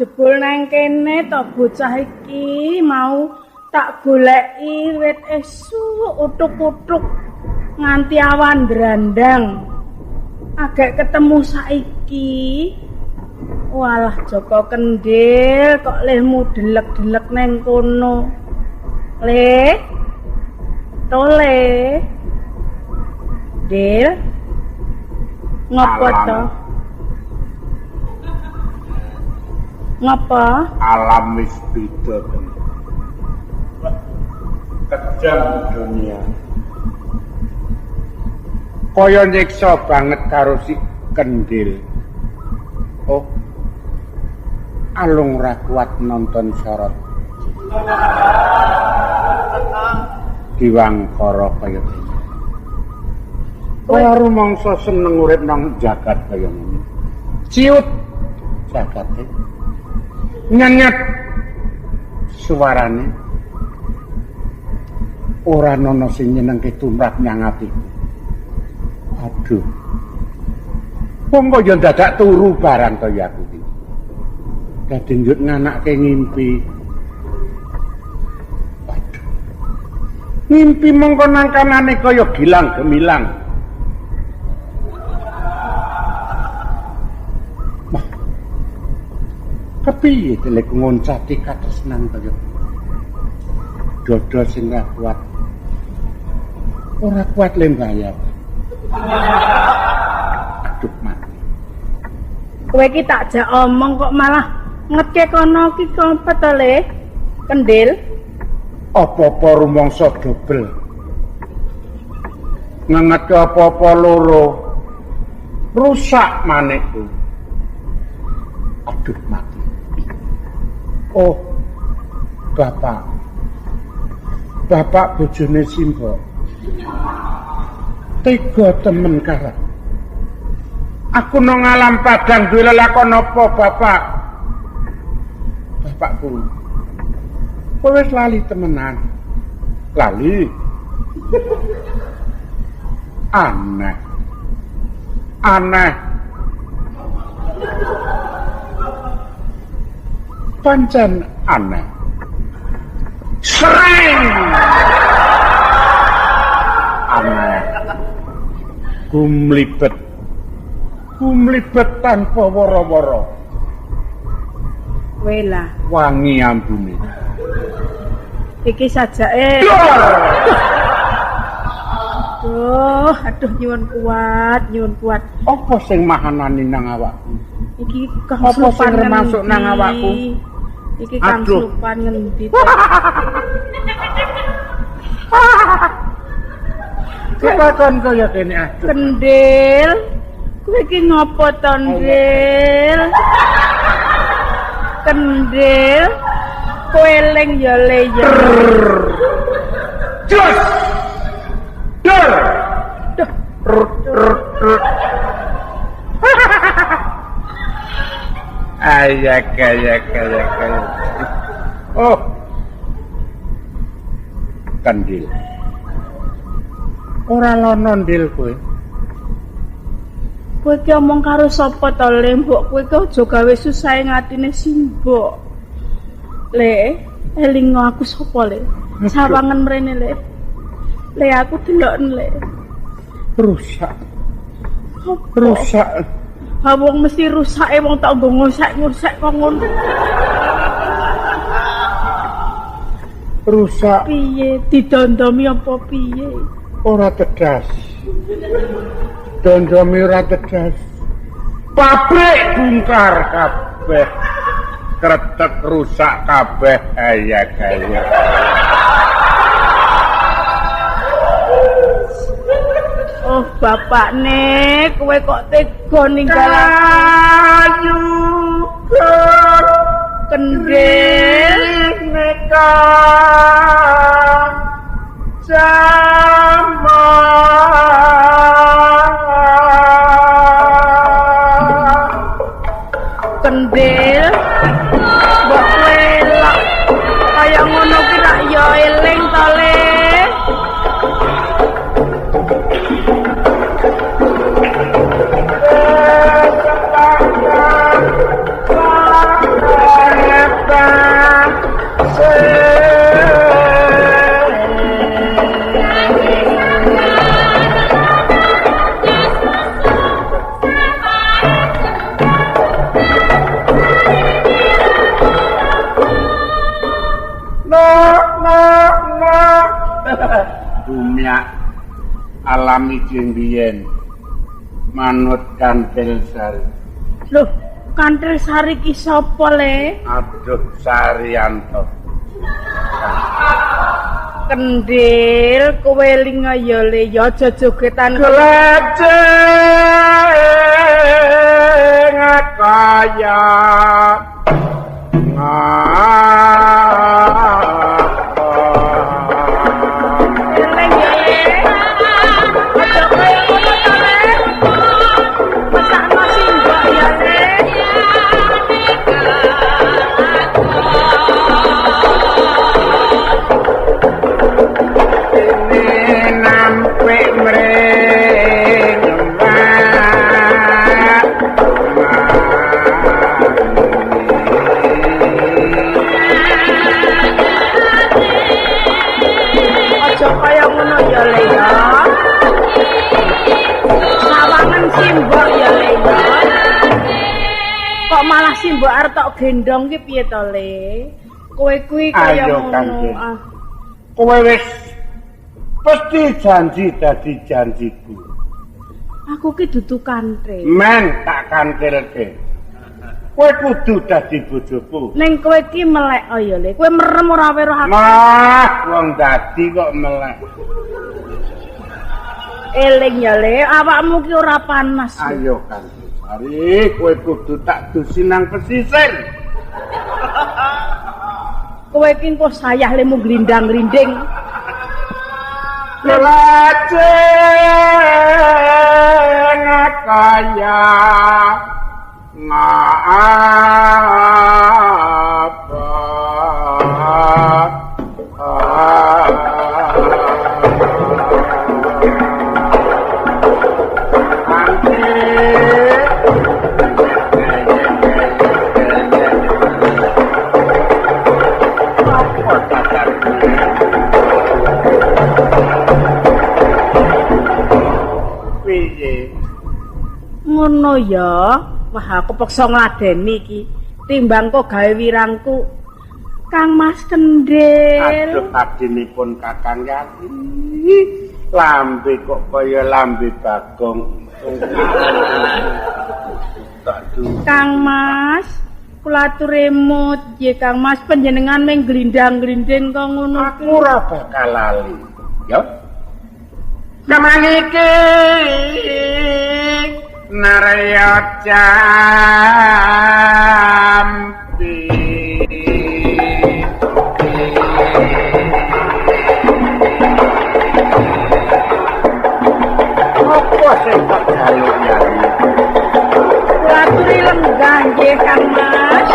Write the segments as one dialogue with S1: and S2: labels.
S1: Jebul nang kene to bocah iki mau tak goleki wit esuk utuk-utuk nganti awan brandang. Agek ketemu saiki. Walah Joko Kendil kok lehmu delek-delek neng kono. Le. Tole. Dil. Ngopo to? Ngopo?
S2: Alam wis beda. Kejam dunia. Kaya nyiksa banget karo si Kendil. Oh. Alung ra kuat nonton sorot. Diwangkara kaya kene. Ora rumangsa seneng urip nang jagat kaya ngene. Ciut jagate. Nyenyet suarane. Ora ana sing nyenengke tumrap nyang atiku. Aduh. Wong kaya dadak turu barang kaya aku iki. Dadi njut nganake ngimpi. Waduh. Ngimpi mongko nang kanane kaya gilang gemilang. Wah. Kepiye telek ngoncati katresnan kaya dodo sing ora kuat. Ora kuat le mbayar. Aduh mati.
S1: Kowe iki tak jak omong kok malah ngetke kono iki kompet to le. Kendil.
S2: Apa-apa rumangsa dobel. Ngengetke apa-apa loro. Rusak manikku. Aduh mati. Oh. Bapak. Bapak bojone Simbok. Tega temen karep. Aku nang alam padang duwe lelakon apa, Bapak? Bapakku. Kowe wis lali temenan. Lali. Aneh. Aneh. Pancen aneh. Sering. Aneh. Gumlibet. Gumlibet tanpa woro-woro.
S1: Kowe lah.
S2: Wangi ambune.
S1: Iki sajake. Aduh, aduh nyuwun kuat, nyuwun kuat.
S2: Apa sing mahanani nang awakku?
S1: Iki kang
S2: Apa sing remasuk nang awakku?
S1: Iki kang slupan ngendi to?
S2: Kepakon kaya kene aduh.
S1: Kendil. Kowe iki ngopo to, Ndil? Kendil. Kowe eling ya le ya.
S2: Jos. Dor.
S1: Duh.
S2: Ayak ayak ayak ayak. Oh. Kendil. Ora lono ndil kowe.
S1: Kowe ki omong karo sapa to, Le? Mbok kowe ki aja gawe susahe ngatine Simbok. Le, elingo aku sapa, Le? Sawangen mrene, Le. Le aku deloken, Le.
S2: Rusak. Rusak.
S1: Ha wong mesti rusake wong tak nggo ngosek-ngosek kok ngono.
S2: Rusak.
S1: Piye didondomi apa piye?
S2: Ora tedas. Dondomi ora tedas. Pabrik bongkar kabeh. Kretek rusak kabeh ayak ayak.
S1: Oh bapakne, kowe kok tega ninggal
S2: aku.
S1: Kendil
S2: neka sama.
S1: Kendil mbok kowe lak kaya ngono ki rak ya eling to, Le.
S2: Amyak alami jeng biyen manut Kantil Sari.
S1: Loh, Kantil Sari ki sapa le?
S2: Aduh, Saryanto.
S1: Kendil, kowe linga ya le, ya aja jogetan.
S2: Gleceng kaya
S1: Eling ya le. Aja kaya ngono to le. Mesakno simbok ya le.
S2: Nampik mring
S1: Aja kaya ngono ya le ya. Sawangan simbok ya le ya. Kok malah simbok arep tok gendong ki piye to le? Kowe kuwi kaya ngono. Ah.
S2: Kowe wis pasti janji dadi janjiku.
S1: Aku ki dudu kantil.
S2: Men tak kantilke. Kowe kudu dadi bojoku.
S1: Ning kowe ki melek ya le. Kowe merem ora weruh aku.
S2: Mah, wong dadi kok melek.
S1: Eling ya le, awakmu ki ora panas.
S2: Ayo Kantil Sari, kowe kudu tak dusi nang pesisir.
S1: Kowe ki engko sayah lemu glindang-glinding.
S2: Lelaceng kaya ngapa
S1: Ngono ya. Wah, aku peksa ngladeni iki. Timbang kok gawe wirangku. Kang Mas Kendil.
S2: Aduh, abdinipun Kakang Yati. Lambe kok kaya lambe Bagong.
S1: Kang Mas, kula atur emut nggih Kang Mas, panjenengan ming glindang-glinding kok ngono.
S2: Aku ora bakal lali. Ya. Kemang iki narya jampi. Apa sing tak jaluk ya?
S1: Kula aturi lenggah nggih Kang Mas.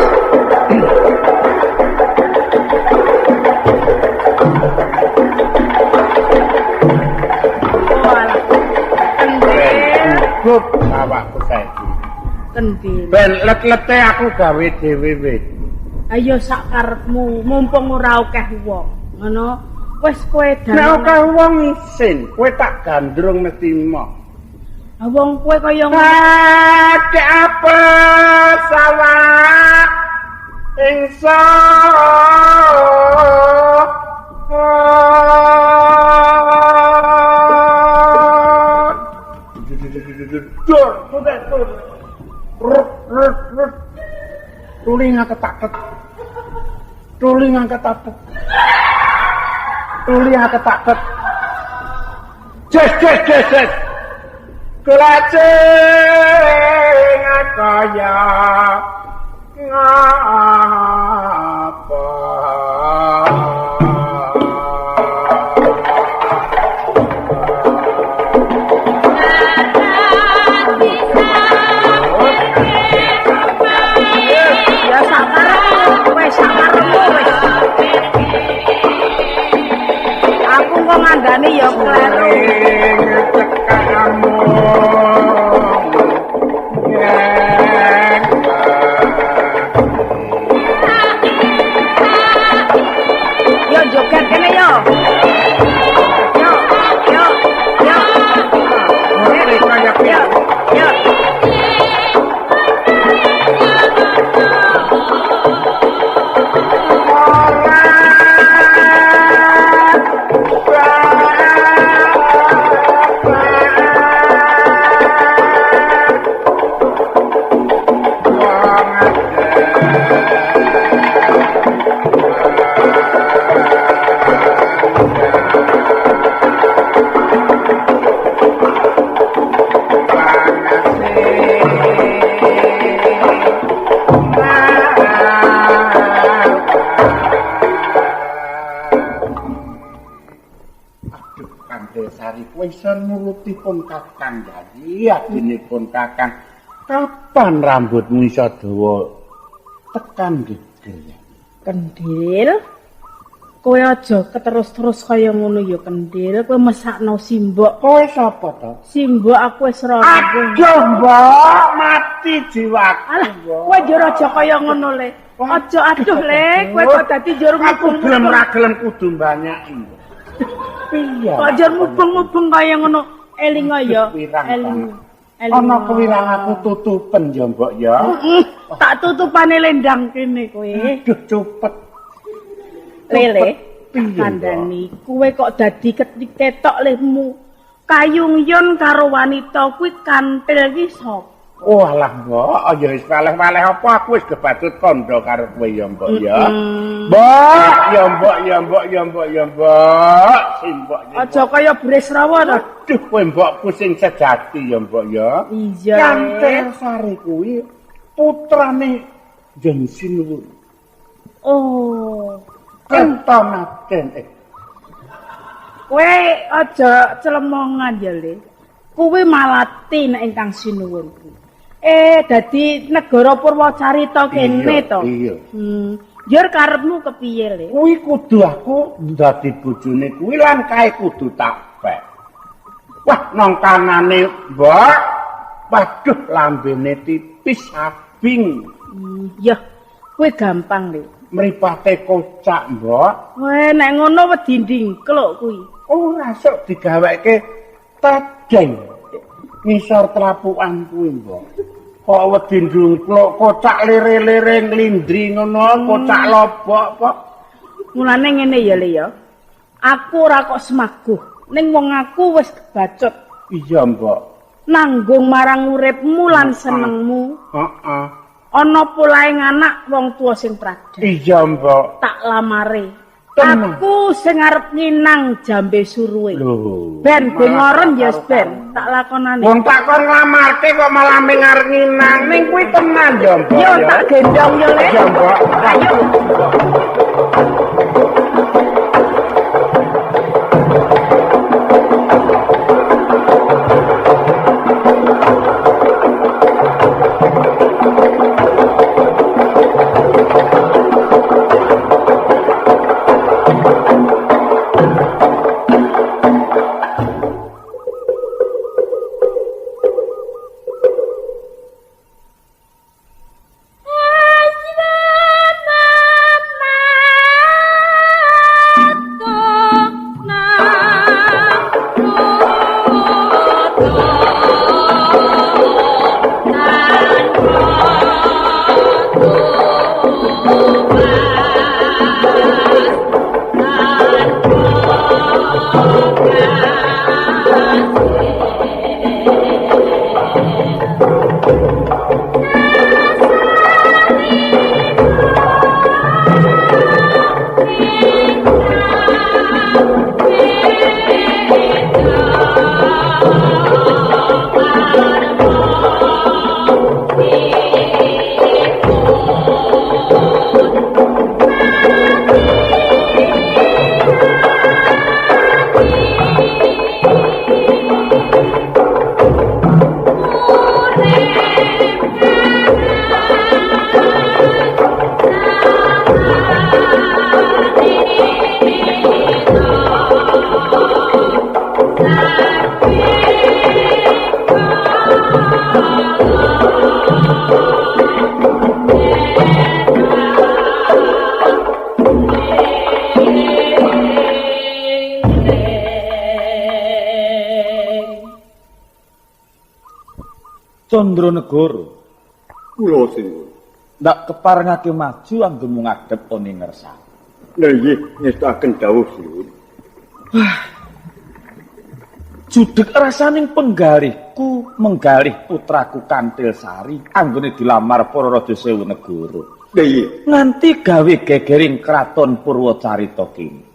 S1: Walah. Kendil.
S2: Gugup awakku saiki.
S1: Kendil.
S2: Ben let-lete aku gawe dhewe wis.
S1: Ayo sak karepmu, mumpung ora akeh wong. Ngono. Wis kowe
S2: Nek akeh wong isin, kowe tak gandrung mesti moh.
S1: Ah wong kowe kaya ngono.
S2: Kadek apa sawah ingsun. Dur, sudah tur. Rut, rut, rut. Tuli ngangkat takut. Tuli ngangkat takut. Tuli ngangkat takut. Jes, jes, jes, jes. Kelaceng kaya ngapa.
S1: Ya sakarepmu, wis sakarepmu wis. Aku kok ngandani ya kleru.
S2: kowe iso nuruti pun Kakang Yayi, adine pun Kakang. Kapan rambutmu iso dawa tekan geger ya?
S1: Kendil. Kowe aja keterus-terus kaya ngono ya Kendil, kowe mesakno simbok.
S2: Kowe sapa to?
S1: Simbok aku wis ora.
S2: Aduh, Mbok, mati jiwaku.
S1: Alah, kowe njur aja kaya ngono le. Aja aduh le, kowe kok dadi njur
S2: aku gelem ra gelem kudu banyaki. Piye?
S1: Kok njur mubeng-mubeng kaya ngono? Elinga ya, eling.
S2: Ana kewirang aku tutupen ya, Mbok ya.
S1: Tak tutupane lendang kene kowe.
S2: Aduh, cupet.
S1: Lele, kandhani, kowe kok dadi ketok lehmu. Kayung yon karo wanita kuwi kantil ki sapa?
S2: Oh alah, Mbok, ya wis waleh-waleh apa aku wis kebatut kandha karo kowe ya, Mbok ya. Mbok, ya Mbok, ya Mbok, ya Mbok, ya Mbok. Simbok.
S1: Aja kaya Bresrawa to.
S2: Aduh, kowe mbokku sing sejati ya, Mbok ya.
S1: Iya.
S2: Kantil Sari kuwi putrane Jeng Sinuwun.
S1: Oh.
S2: Kentonaken.
S1: Kowe aja celemongan ya, Le. Kuwi malati nek ingkang sinuwun kuwi. Dadi negara Purwacarita kene to.
S2: Iya.
S1: Njur karepmu kepiye, Le?
S2: Kuwi kudu aku dadi bojone kuwi lan kae kudu tak pek. Wah, nang kanane, Mbok. Waduh, lambene tipis abing.
S1: Ya, kuwi gampang, Le.
S2: Mripate kocak, Mbok.
S1: Weh, nek ngono wedi ndingkluk kuwi.
S2: Ora sok digaweke tedeng ngisor telapukan kuwi, Mbok. Kok wedi ndungkluk kocak lere-lere nglindri ngono, kocak lobok kok.
S1: Mulane ngene ya, Le ya. Aku ora kok semaguh, ning wong aku wis kebacut.
S2: Iya, Mbok.
S1: Nanggung marang uripmu lan senengmu.
S2: Heeh.
S1: Ana polahe anak wong tuwa sing pradhan.
S2: Iya, Mbok.
S1: Tak lamare. Aku sing arep nginang jambe suruwe.
S2: Lho.
S1: Ben bengoren ya ben, tak lakonane.
S2: Wong tak kon nglamarke kok malah ming arep nginang. Ning kuwi tenan ya, Mbok.
S1: Yo tak gendong yo, Le.
S2: Iya, Mbok.
S1: Ayo.
S3: Candranegara
S4: kula sinuwun
S3: ndak keparengake maju anggonmu ngadhep oni ngersa.
S4: Lha nggih ngestokaken dawuh sinuwun.
S3: Judeg rasaning penggalihku menggalih putraku Kantil Sari anggone dilamar para raja sewu negara.
S4: Lha nggih
S3: nganti gawe gegering kraton Purwacarita kene.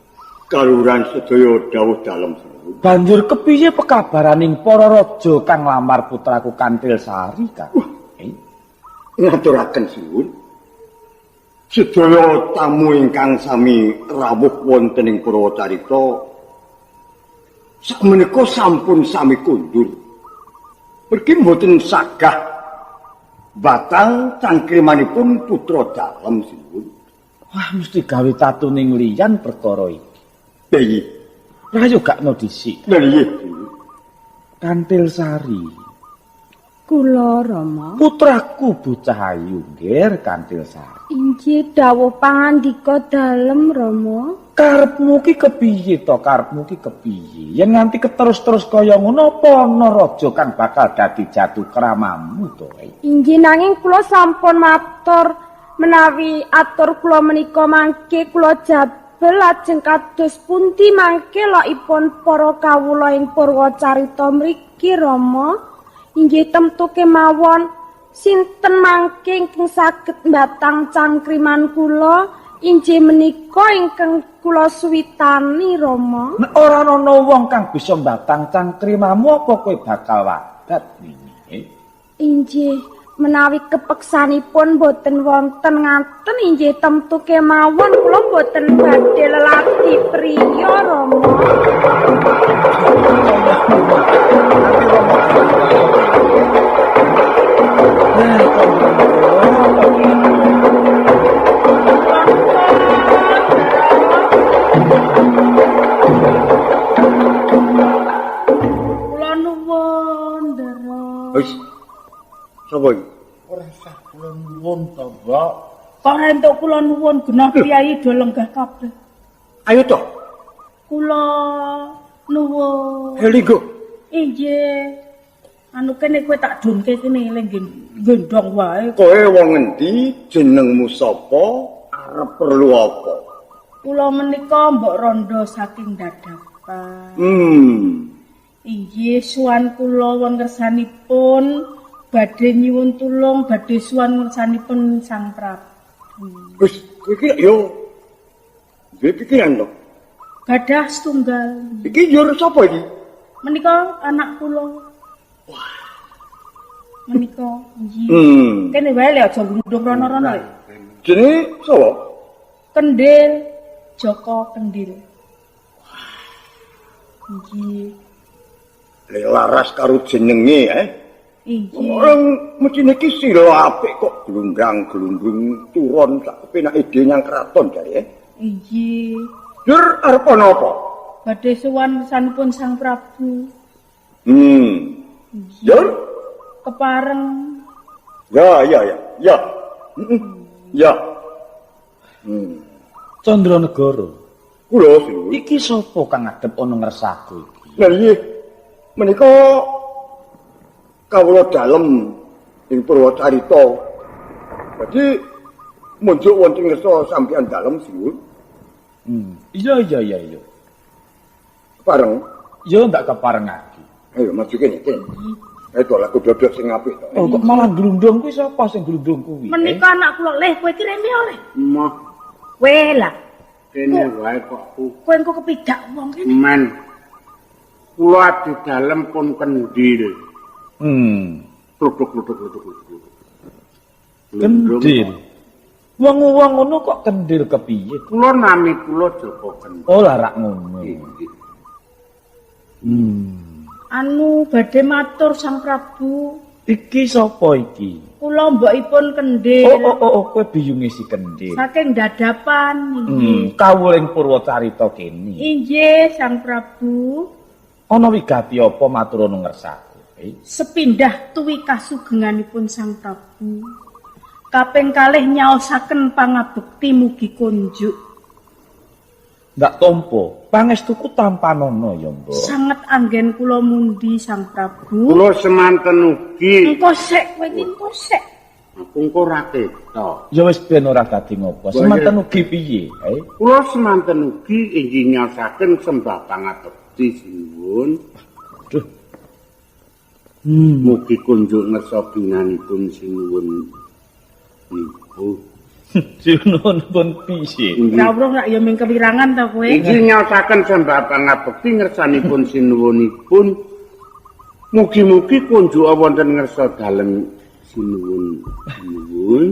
S4: Kaluhuran sedaya dawuh dalem.
S3: Banjur kepiye pekabaraning para raja kang nglamar putraku Kantil Sari, Kang?
S4: Ngaturaken sinuwun. Sedaya tamu ingkang sami rawuh wonten ing Purwacarita Sakmenika sampun sami kondur. Mergi mboten sagah batal cangkrimanipun putra dalem sinuwun.
S3: Wah, mesti gawe tatuning liyan perkara iki.
S4: Piye?
S3: Rayo gakno dhisik.
S4: Lha iya.
S3: Kantil Sari.
S5: Kula Rama.
S3: Putraku bocah ayu nggih Kantil Sari.
S5: Inggih dawuh pangandika dalem Rama.
S3: Karepmu ki kepiye to? Karepmu ki kepiye? Yen nganti keterus-terus kaya ngono apa ana raja kang bakal dadi jatuh kramamu to?
S5: Inggih nanging kula sampun matur menawi atur kula menika mangke kula jabel lajeng kados pundi mangke lokipun para kawula ing Purwacarita mriki Rama. Inggih temtu kemawon sinten mangke ingkang saged mbatang cangkriman kula inggih menika ingkang kula suwitani Rama.
S3: Nek ora ana wong kang bisa mbatang cangkrimamu apa kowe bakal wadat nini?
S5: Inggih menawi kepeksanipun boten wonten ngaten inggih temtu kemawon kula boten badhe lelaki priya Rama.
S1: Kula nuwun, Ndara.
S4: Wis. Sapa iki?
S2: Ora usah kula nuwun to, Mbok.
S1: Kok ora entuk kula nuwun genah priyayi do lenggah kabeh.
S4: Ayo to.
S1: Kula nuwun.
S4: Linggo.
S1: Inggih. Anu kene kowe tak dunke kene le gendong wae.
S4: Kowe wong ngendi? Jenengmu sapa? Arep perlu apa?
S1: Kula menika Mbok Rondo saking Dadapan. Inggih suwan kula wonten ngersanipun badhe nyuwun tulung badhe suwan ngersanipun Sang Prabu.
S4: Wis, kowe iki yo duwe pikiran to.
S1: Gadah setunggal.
S4: Iki yo sapa iki?
S1: Menika anak kula. Wah. Menika nggih. Kene wae le aja glundung rono-rono le.
S4: Jenenge sapa?
S1: Kendil, Joko Kendil. Nggih.
S4: Le laras karo jenenge, eh.
S1: Inggih.
S4: Orang mestine iki sila apik kok glundang-glundung turun sak penake dhewe nyang kraton jare, eh.
S1: Inggih.
S4: Jur arep ana apa?
S1: Badhe sowan ngersanipun Sang Prabu.
S4: Jur
S1: kepareng.
S4: Ya ya ya. Ya. Ya.
S3: Candranegara.
S4: Kula sinuwun.
S3: Iki sapa kang ngadhep ana ngersaku iki?
S4: Lha nggih. Menika kawula dalem ing Purwacarita. Dadi munjuk wonten ngersa sampeyan dalem sinuwun.
S3: Iya iya iya iya.
S4: Kepareng?
S3: Ya ndak keparengake.
S4: Ayo maju kene kene. Ayo to lagu dodok sing apik to.
S3: Oh kok malah glundung kuwi sapa sing glundung kuwi?
S1: Menika anak kula leh kowe iki rene oleh.
S2: Moh.
S1: Kowe lah.
S2: Kene wae kok ku.
S1: Kowe engko kepidak wong kene.
S2: Men. Kula di dalem pun Kendil. Kluduk-kluduk-kluduk.
S3: Kendil. Wong-wong ngono kok kendil kepiye?
S2: Kula nami kula Joko Kendil.
S3: Oh lah rak ngono.
S1: Anu badhe matur Sang Prabu.
S3: Iki sapa iki?
S1: Kula mbokipun Kendil.
S3: Oh, kowe biyunge si Kendil.
S1: Saking Dadapan inggih.
S3: Kawuling Purwacarita kene.
S1: Inggih Sang Prabu.
S3: Ana wigati apa matur ana ngersaku?
S1: Sepindah tuwi kasugenganipun Sang Prabu. Kaping kalih nyaosaken pangabekti mugi kunjuk.
S3: Ndak tompo, pangestuku tampanono ya, Mbok.
S1: Sanget anggen kula mundi Sang Prabu.
S2: Kula semanten ugi.
S1: Engko sik kowe iki engko sik.
S2: Aku engko ora ketok.
S3: Ya wis ben ora dadi ngopo. Semanten ugi piye?
S2: Kula semanten ugi inggih nyaosaken sembah pangabekti sinuwun.
S3: Aduh.
S2: Mugi kunjuk ngersa binanipun sinuwun niku.
S3: Sinuwun pun piye?
S1: Ora weruh rak ya ming kewirangan ta kowe.
S2: Inggih nyaosaken sembah pangabekti ngersanipun sinuwunipun. Mugi-mugi kunjuk wonten ngersa dalem sinuwun sinuwun.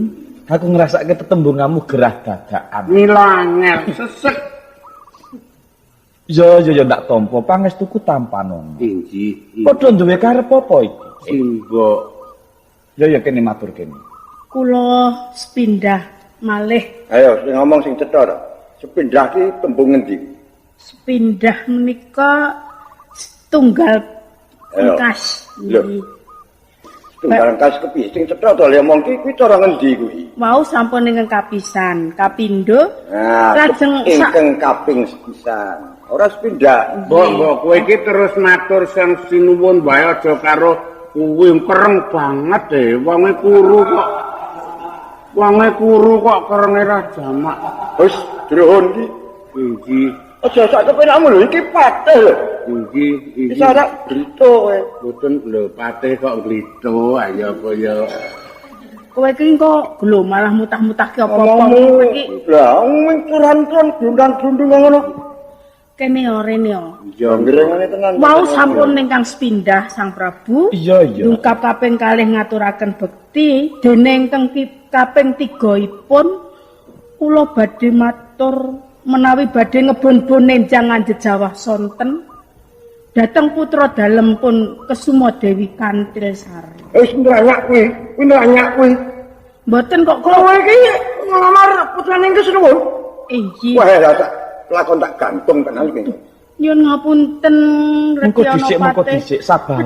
S3: Aku ngrasake tetembunganmu gerah dadakan.
S2: Mila angel sesek.
S3: Ya ya ya ndak tampa pangestuku tampanono.
S2: Inggih.
S3: Padha duwe karep apa iki?
S2: Simbok.
S3: Ya ya kene matur kene.
S1: Kula sepindah malih.
S4: Ayo sing ngomong sing cetha ta. Sepindah ki tembung ngendi?
S1: Sepindah menika setunggal engkas.
S4: Lho. Setunggal engkas kepiye? Sing cetha to le omong ki kuwi cara ngendi kuwi?
S1: Wau sampun ingkang kapisan, kapindho.
S4: Nah,
S1: lajeng
S4: ingkang kaping sepisan. Ora sepindah.
S2: Mbok mbok kowe iki terus matur sang sinuwun wae aja karo kuwi kereng banget e. Wonge kuru kok. Wonge kuru kok kerenge ra jamak.
S4: Wis druhun ki.
S2: Inggih.
S4: Aja sak kepenakmu lho iki patih lho.
S2: Inggih, inggih.
S4: Wis ora glito kowe.
S2: Mboten lho patih kok glito ayo kaya
S1: kowe iki kok lho malah mutah-mutahke apa-apa
S4: iki. Lah wong kuran-kuran glundang-glundung ngono.
S1: Kene yo rene yo.
S4: Iya ngrengane tenan.
S1: Wau sampun ingkang sepindah Sang Prabu.
S3: Iya iya.
S1: Dungkap kaping kalih ngaturaken bekti dene ingkang kaping 3-ipun kula badhe matur menawi badhe ngebon-bon nenjang anjejawah sonten dhateng putra dalem pun Kesuma Dewi Kantil Sari.
S4: Wis nranyak kuwi, kuwi nranyak kuwi.
S1: Mboten kok
S4: kowe iki nglamar putrane Kesuwun.
S1: Inggih.
S4: Wah, lah tak lakon tak gantung tenan iki.
S1: Nyuwun ngapunten
S3: Retyana Mengko dhisik sabar.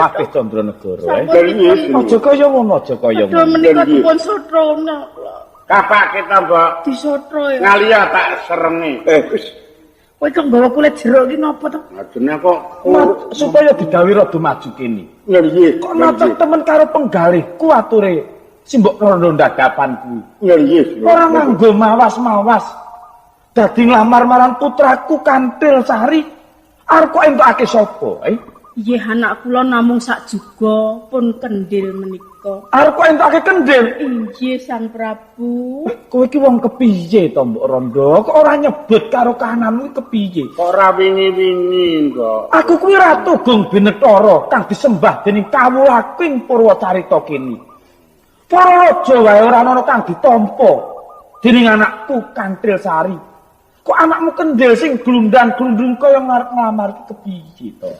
S3: Patih Candranegara. Aja kaya ngono, aja kaya ngono.
S1: Aduh menika dipun sotrona kula.
S2: Kapake ta, Mbok?
S1: Disotro ya.
S2: Ngaliya tak serenge.
S4: Wis.
S1: Kowe kok nggawa kulit jeruk iki napa to?
S2: Ajene kok
S3: supaya didhawuhi rada maju kene.
S4: Nggih.
S3: Kok nate temen karo penggalihku ature simbok rondo ndadapan kuwi.
S4: Nggih.
S3: Ora nganggo mawas-mawas. Dadi nglamar marang putraku Kantil Sari arep kok entukake sapa?
S1: Nggih anak kula namung sak juga pun kendhil menika.
S3: Arep kok entukake kendhil?
S1: Inggih Sang Prabu.
S3: Kowe iki wong kepiye to Mbok Rondo? Kok ora nyebut karo kananmu kepiye?
S2: Kok ora wingi-wingi, Mbok.
S3: Aku kuwi Ratu Gong Binethara kang disembah dening kawulaku ing Purwacarita kene. Para raja wae ora ana kang ditampa dening anakku Kantil Sari. Kok anakmu kendhil sing glundang-glundung kaya ngarep nglamar iki kepiye to,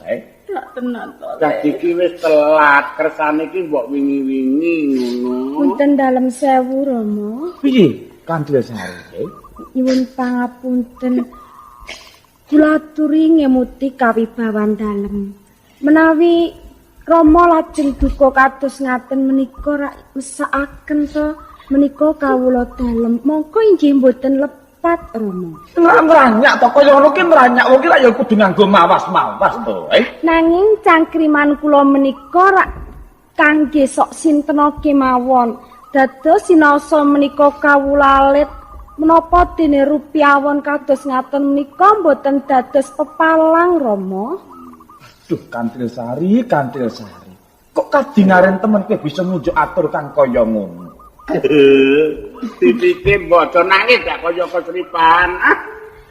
S1: Tak tenan to.
S2: Dadi iki wis telat, kersane iki mbok wingi-wingi ngono.
S5: Punten dalem sewu, Rama.
S3: Piye Kantil Sari?
S5: Nyuwun pangapunten. Kula aturi ngemuti kawibawan dalem. Menawi Rama lajeng duka kados ngaten menika rak mesakaken to menika kawula dalem. Mongko inggih mboten lepat Rama.
S3: Nranyak to kaya ngono ki nranyak wong ki lak ya kudu nganggo mawas-mawas to.
S5: Nanging cangkriman kula menika rak kangge sok sintena kemawon. Dados sinaosa menika kawula alit menapa dene rupi awon kados ngaten menika mboten dados pepalang Rama.
S3: Duh Kantil Sari, Kantil Sari. Kok kadingaren temen kowe bisa ngunjuk atur kang kaya ngono?
S2: Dipikir mbok aja nangis gak kaya kesripan.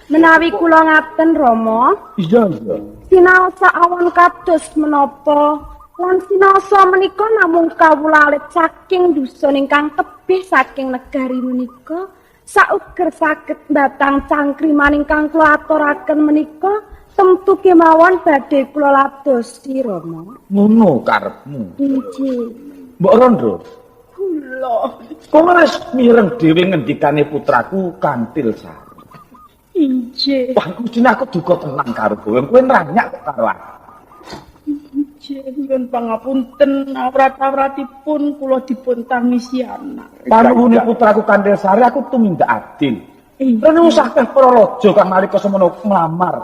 S5: Menawi kula ngaten Rama.
S3: Iya iya.
S5: Sinaosa awon kados menapa lan sinaosa menika namung kawula alit saking dusun ingkang tebih saking negari menika sauger saged mbatang cangkriman ingkang kula aturaken menika temtu kemawon badhe kula ladosi Rama.
S3: Ngono karepmu.
S5: Inggih.
S3: Mbok Rondo.
S1: Kula.
S3: Kok wis mireng dhewe ngendikane putraku Kantil Sari.
S1: Inggih.
S3: Wah, mestine aku duka tenang karo kowe. Kowe nranyak kok karo aku.
S1: Inggih, nyuwun pangapunten awrat-awratipun kula dipun tangisi anak.
S3: Panuwune putraku Kantil Sari aku tumindak adil. Rene usah akeh para raja kang nalika semono nglamar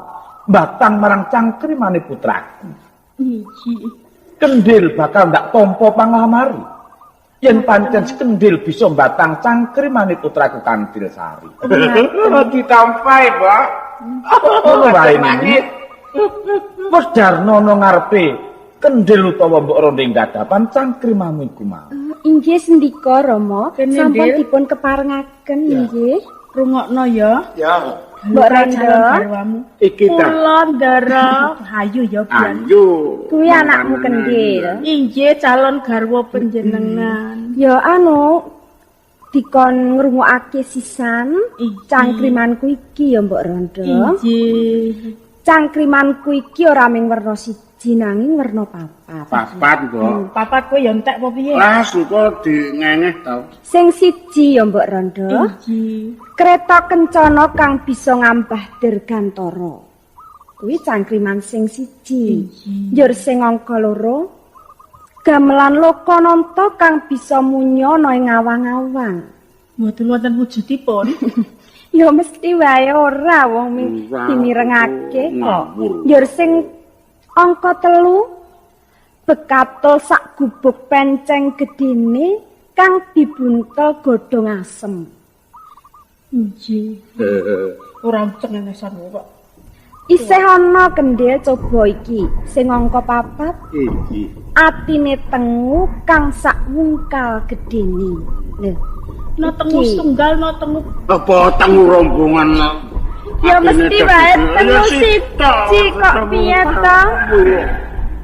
S3: batang marang cangkrimane putraku.
S1: Inggih.
S3: Kendhil bakal ndak tampa panglamari. Yen pancen kendhil bisa mbatang cangkrimane putraku Kantil Sari.
S2: Ditampai, Mbok.
S3: Ngono wae niki. Wis darnono ngarepe kendhil utawa mbok rondo ing dadapan cangkrimamu iku mau.
S5: Inggih sendika Rama, sampun dipun keparengaken nggih.
S1: Rungokno ya.
S4: Ya.
S5: Mbok Rondo,
S2: iki ta.
S1: Kula ndara, ayo ya Bian.
S2: Ayo.
S5: Kuwi anakmu kendhil.
S1: Inggih calon garwa panjenengan.
S5: Ya anu, Dikon ngrungokake sisan cangkrimanku iki ya Mbok Rondo.
S1: Inggih.
S5: Cangkrimanku iki ora mung werna siji nanging werna papat.
S2: Papat, Mbok.
S1: Papat kowe ya entek apa piye?
S2: Lah engko dingengeh to.
S5: Sing siji ya Mbok Rondo.
S1: Inggih.
S5: Kereta kencana kang bisa ngambah dirgantara. Kuwi cangkriman sing siji. Njur sing angka loro, gamelan Lokananta kang bisa munyana ing awang-awang.
S1: Mboten wonten wujudipun.
S5: Ya mesti wae ora wong dimirengake
S2: kok.
S5: Njur sing angka telu, bekatul sak gubuk penceng gedene kang dibuntel godhong asem.
S1: Inggih. Ora cengengesan kok.
S5: Isih ana kendhil coba iki sing angka papat.
S2: Inggih.
S5: Atine tengu kang sak wungkal gedene. Lho,
S1: no tengu setunggal no tengu
S2: apa tengu rombongan?
S5: Ya mesti wae tengu siji kok piye to?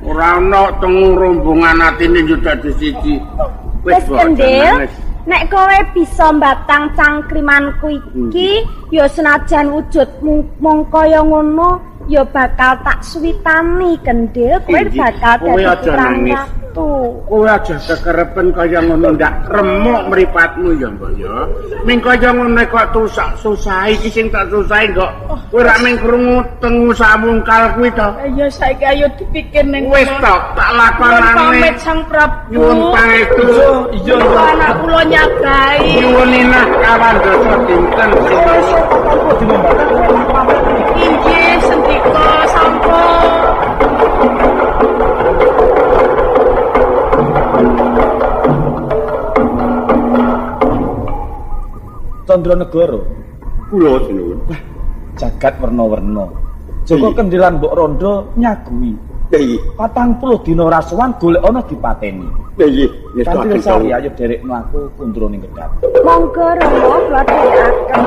S2: Ora ana tengu rombongan atine yo dadi siji.
S5: Wis kendhil, nek kowe bisa mbatang cangkrimanku iki, ya senajan wujudmu mung kaya ngono, ya bakal tak suwitani kendhil, kowe bakal dadi putrane ratu.
S2: Kowe aja kekerepen kaya ngono ndak remuk mripatmu ya, Mbok ya. Ming kaya ngono kok susah iki sing tak susahi kok. Kowe rak ming krungu tengu samungkal kuwi to.
S1: Ya saiki ayo dipikir ning
S2: wis to, tak lakonane.
S1: Pamit Sang Prabu.
S2: Nyuwun pangestu.
S3: Iya, iya.
S1: Anak kula nyagai.
S2: Nyuwun inah kawan dasa dinten.
S1: Inggih, sendika sampun.
S3: Candranegara
S4: kula sinuwun.
S3: Jagat werna-werna. Joko Kendhilan Mbok Rondo nyagui.
S4: Nggih.
S3: 40 dina rasuwan golek ana dipateni.
S4: Nggih,
S3: nggih. Sari ayo derek mlaku kundra ning kedap.
S5: Monggo Rama kula dherekaken.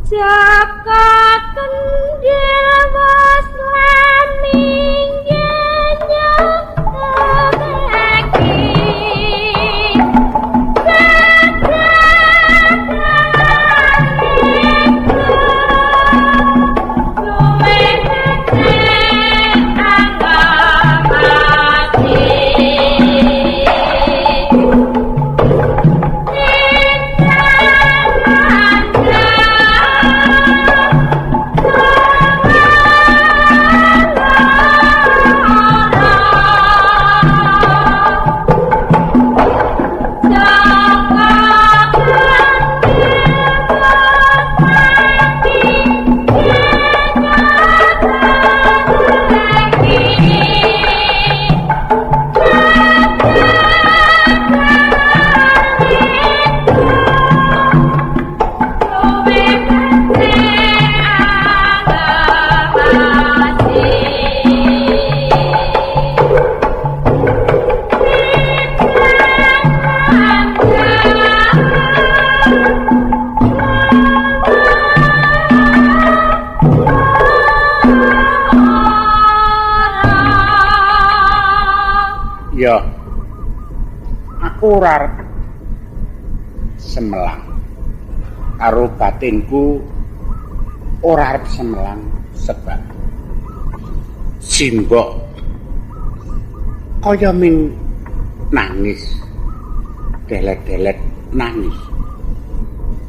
S5: Jaka Kendhil wis laminggih nyataki.
S2: Ya, aku ora arep semelang. Karo batinku ora arep semelang sebab simbok kaya ming nangis, delet-delet nangis.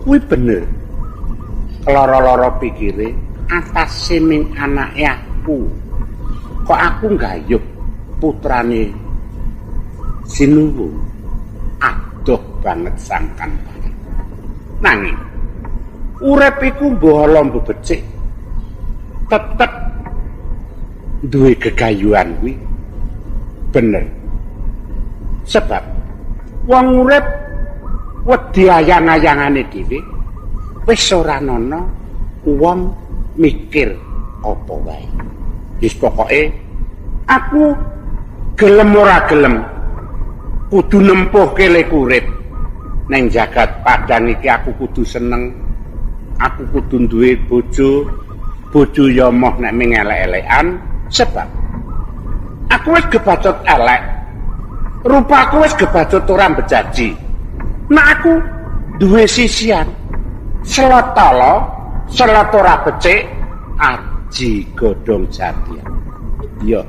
S2: Kuwi bener. Loro-loro pikire atase ming anake aku. Kok aku nggayuh putrane Sinuwun adoh banget sangkan banget. Nanging urip iku mbuh ala mbuh becik tetep duwe gegayuhan kuwi bener. Sebab wong urip wedi ayang-ayangane dhewe wis ora ana wong mikir apa wae. Wis pokoke aku gelem ora gelem Kudu nempuhke lek urip. Neng jagat padang iki aku kudu seneng. Aku kudu duwe bojo. Bojo ya moh nek ming elek-elekan sebab aku wis gebacut elek. Rupaku wis gebacut ora bejaji. Nek aku duwe sisian selotala, selot ora becik, aji godhong jati. Iya.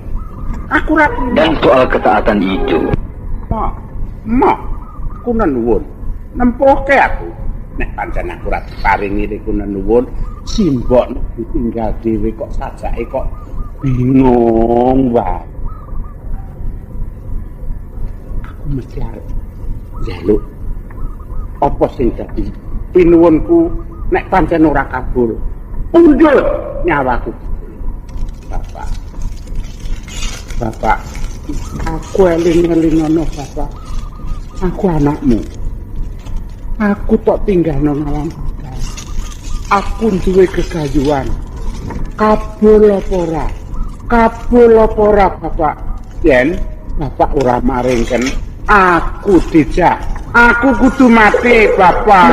S2: Aku ora
S6: Dan soal ketaatan itu.
S2: Moh, aku nenuwun. Nempuhke aku. Nek pancen aku ora diparingi iku nenuwun, simbok ditinggal dhewe kok sajake kok bingung wae. Aku mesti arep njaluk apa sing dadi pinuwunku nek pancen ora kabul. Undul nyawaku. Bapak. Bapak, aku eling-eling ngono, Bapak. Aku anakmu. Aku tok tinggal nang alam padang. Aku duwe gegayuhan. Kabul apa ora? Kabul apa ora, Bapak? Yen Bapak ora maringken, aku dijak. Aku kudu mati, Bapak.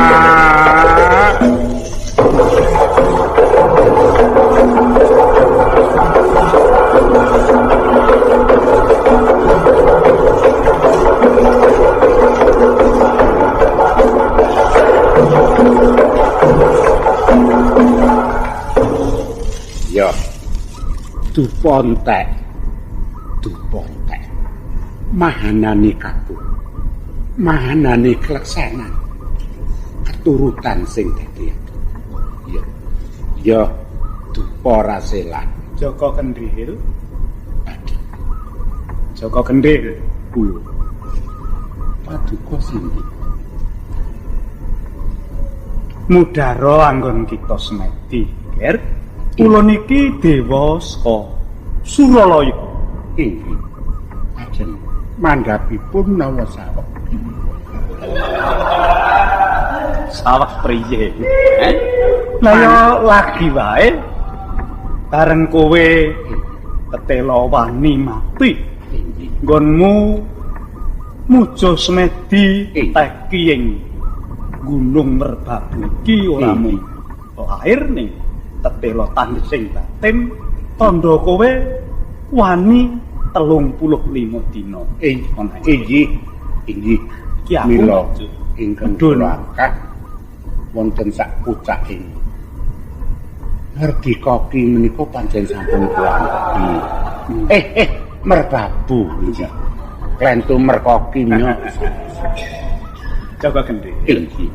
S2: Ya, dupontek, dupontek, mahanani kabul, mahanani keleksanan, keturutan sing dadi. Ya, ya, dupa rasela.
S3: Joko Kendhil, Joko Kendhil,
S2: kula paduka sinten?
S3: Mudhara anggon kita semedi, Ger. Kula niki dewa saka Suralaya.
S2: Inggih. Ajeng mandhapipun nawa saweg.
S3: Saweg priye? Lah ya lagi wae bareng kowe tetela wani mati. Nggonmu muja semedi teki ing Gunung Merbabu iki ora mung lahir ning tetela tandhesing batin tandha kowe wani 35 dina.
S2: Inggih, inggih.
S3: Iki aku
S2: mila ingkang kula angkat wonten sak pucaking Ngerdi ki menika pancen sampun kula angkat. Merbabu iki. Klentu merkoki nya.
S3: Joko Kendhil.
S2: Inggih.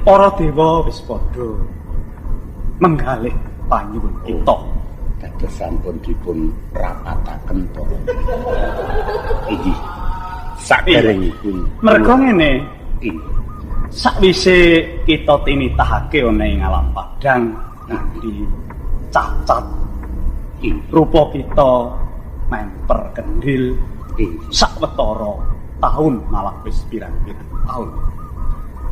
S3: Para dewa wis padha menggalih panyuwun kita.
S2: Dados sampun dipun rapataken para. Inggih. Saderengipun.
S3: Merga ngene,
S2: inggih.
S3: Sakwise kita tinitahake ana ing alam padang nganti cacat rupa kita memper kendhil sawetara taun malah wis pirang-pirang taun.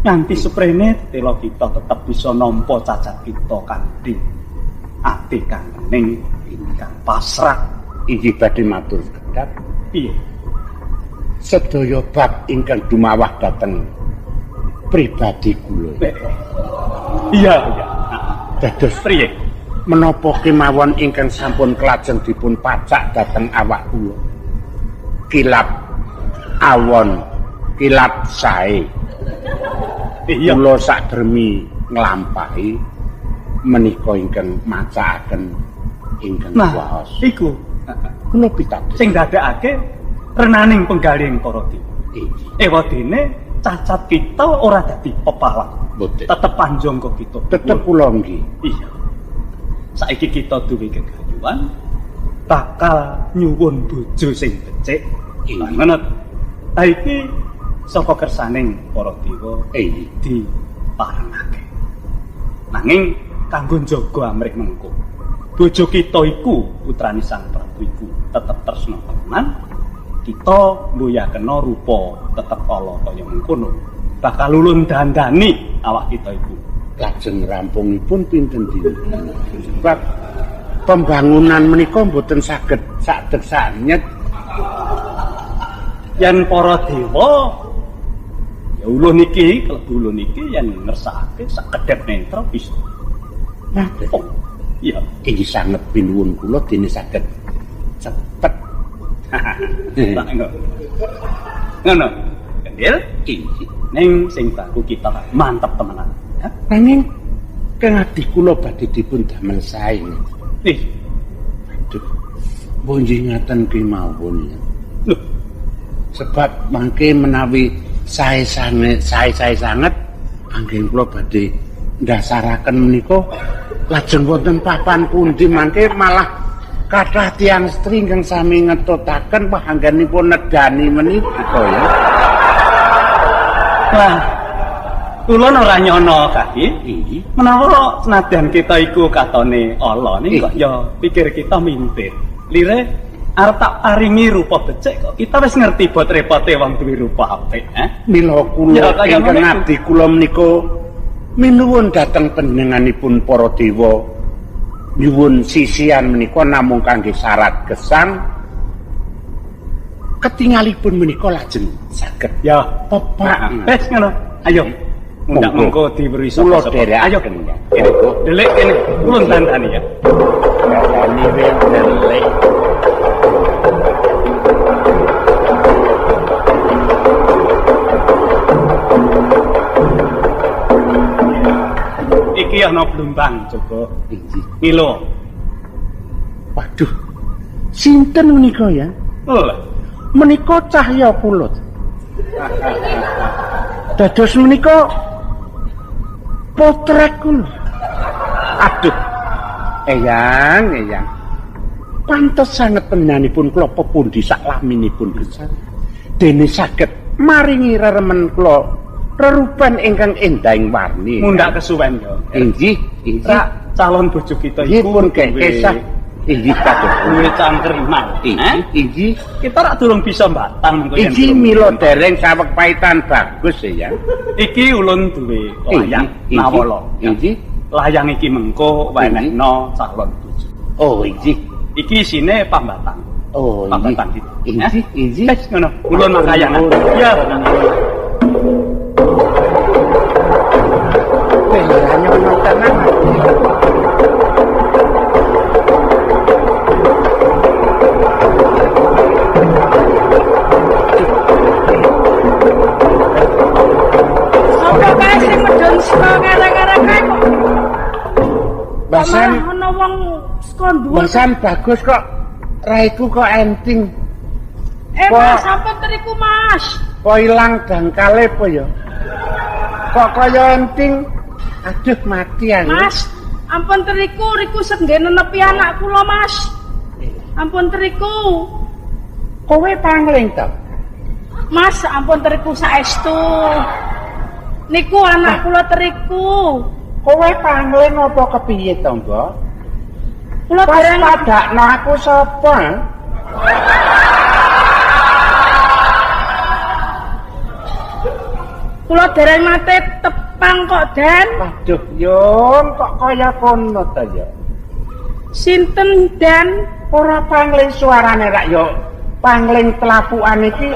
S3: Nganti seprene tela kita tetep bisa nampa cacat kita kanthi ati kang kening, kang pasrah.
S2: Inggih badhe matur sekedhap.
S3: Piye?
S2: Sedaya bab ingkang dumawah dhateng pribadi kula.
S3: Iya, iya.
S2: Dados
S3: priye?
S2: Menapa kemawon ingkang sampun kelajeng dipun pacak dhateng awak kula? Kilap awon, kilap sae.
S3: Iya.
S2: Kula sakdermi nglampahi menika ingkang macakaken ingkang
S3: kuwaos. Iku
S2: kula pitados.
S3: Sing dadekake renaning penggalihing para dewa. Ewadene cacat kita ora dadi pepalang. Tetep panjangka kita.
S2: Tetep kula nggih.
S3: Iya. Saiki kita duwe gegayuhan bakal nyuwun bojo sing becik. Ngono. Ta iki saka kersaning para dewa diparengake. Nanging kanggo njaga amrih mengko, bojo kita iku putrane Sang Prabu iku tetep tresna temenan. Kita mbuyakena rupa tetep ala kaya mengkono. Bakal ulun dandani awak kita iku.
S2: Lajeng rampungipun pinten dinten. Sebab pembangunan menika mboten saged sadeg sanyet.
S7: Yen para dewa ya ulun iki, klebu ulun iki yen ngersakake sak kedhep netra bisa.
S2: Nah,
S7: oh, iya,
S2: inggih sanget pinuwun kula dene saged cepet.
S7: Tak ngono. Kendil,
S2: inggih.
S7: Ning sing baku kita mantep temenan.
S2: Nanging kang adi kula badhe dipun damel sae.
S7: Nih.
S2: Aduh. Mbok nggih ngaten kemawon ya.
S7: Lho,
S2: sebab mangke menawi sae sanget, sae-sae sanget anggen kula badhe ndasaraken menika lajeng wonten papan pundi mangke malah kathah tiyang estri ingkang sami ngetutaken wah anggenipun nedani menika ya.
S7: Wah, kula ora nyono kaki. Menawa senadyan kita iku katone ala ning kok ya pikir kita mintir. Lire arep tak paringi rupa becik kok kita wis ngerti bot repote wong duwe rupa apik, eh?
S2: Mila kula ingkang abdi kula menika minuwun dhateng panjenenganipun para dewa nyuwun sisian menika namung kangge syarat gesang ketingalipun menika lajeng saged
S7: ya
S2: pepak.
S7: Wis ngono. Ayo mundak mengko diweruhi
S2: sapa.
S7: Ayo delik kene ulun tandani ya.
S2: Dandani wis delik.
S7: Iki ana blumbang Joko.
S2: Inggih.
S7: Milo.
S2: Waduh. Sinten menika ya?
S7: Lho,
S2: menika cahya kula. Dados menika potret kula. Aduh. Eyang, eyang. Pantes sanget panjenenganipun kula pepundi sak laminipun gesang. Dene saged maringi reremen kula rerupan ingkang endahing warni.
S7: Mundhak kesuwen yo.
S2: Inggih, inggih.
S7: Calon bojo kita iku
S2: pun kesah. Inggih kados
S7: duwe cangkriman.
S2: Inggih.
S7: Kita rak durung bisa mbatang mengko yen.
S2: Iki mila dereng saweg paitan bagus ya.
S7: Iki ulun duwe layang nawala.
S2: Inggih.
S7: Layang iki mengko wenehno calon bojo.
S2: Oh, inggih.
S7: Iki isine pambatang.
S2: Oh,
S7: pambatang iki.
S2: Inggih, inggih.
S7: Wis ngono. Ulun makayangan. Ya.
S2: Nyono tenan.
S1: Sapa kae sing medhun saka ngarang-ngarang kae kok?
S2: Basan
S1: ana wong saka dhuwur.
S2: Basan bagus kok. Raiku kok enting.
S1: Mas, sampun teriku, Mas.
S2: Kok ilang dangkale apa ya? Kok kaya enting? Aduh mati aku.
S1: Mas, ampun teriku, riku sengge nenepi anak kula, Mas. Ampun teriku.
S2: Kowe pangling to?
S1: Mas, ampun teriku saestu. Niku anak kula teriku.
S2: Kowe pangling apa kepiye to, Mbok?
S1: Kula
S2: bareng padakno aku sapa?
S1: Kula dereng nate tepang kok, Den.
S2: Waduh, Yung, kok kaya kono ta ya?
S1: Sinten, Den?
S2: Ora pangling suarane rak yo. Pangling telapukan iki.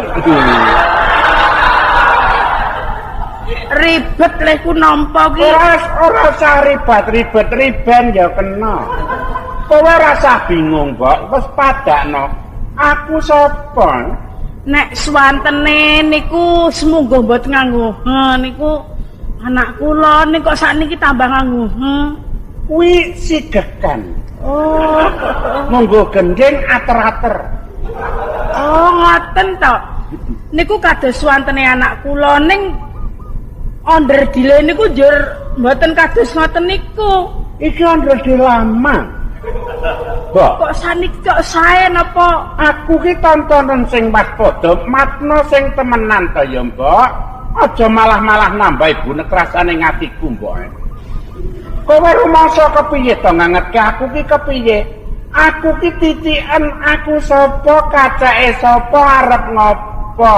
S1: Ribet lehku nampa ki.
S2: Ora usah ribet-ribet, riben ya kena. Kowe ora usah bingung, Mbok. Wis padakno. Aku sapa?
S1: Nek swantene niku semungguh mboten nganggo. Ha niku anak kula niku kok sakniki tambah nganggo.
S2: Kuwi sigekan.
S1: Oh,
S2: monggo gendhing ater-ater.
S1: Oh, ngoten to. Niku kados swantene anak kula ning onderdile niku njur mboten kados ngoten niku.
S2: Iki onderdil lama. Mbok,
S1: kok saniki kok sae napa?
S2: Aku ki tontonan sing waspada, matna sing temenan to ya, Mbok. Aja malah-malah nambah bunek rasane atiku, Mbok. Kowe rumangsa kepiye to ngangetke aku ki kepiye? Aku ki titiken, aku sapa, kacake sapa, arep ngopo?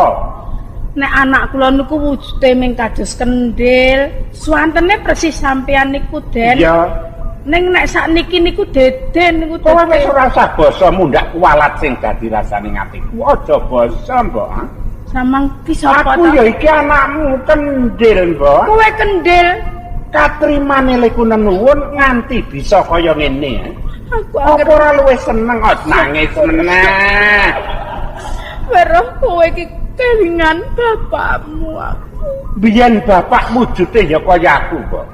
S1: Nek anak kula niku wujude ming kados kendhil, suwantene persis sampean niku, Den.
S2: Iya.
S1: Ning nek sakniki niku deden niku.
S2: Kowe wis ora usah basa mundhak kuwalat sing dadi rasane atiku. Aja basa, Mbok.
S1: Samang ki sapa
S2: Aku ya iki anakmu kendhil, Mbok.
S1: Kowe kendhil.
S2: Katrimane leku nenuwun nganti bisa kaya ngene.
S1: Aku
S2: apa ora luwih seneng kok nangis meneh.
S1: Weruh kowe iki kelingan bapakmu aku.
S2: Biyen bapak wujute ya kaya aku, Mbok.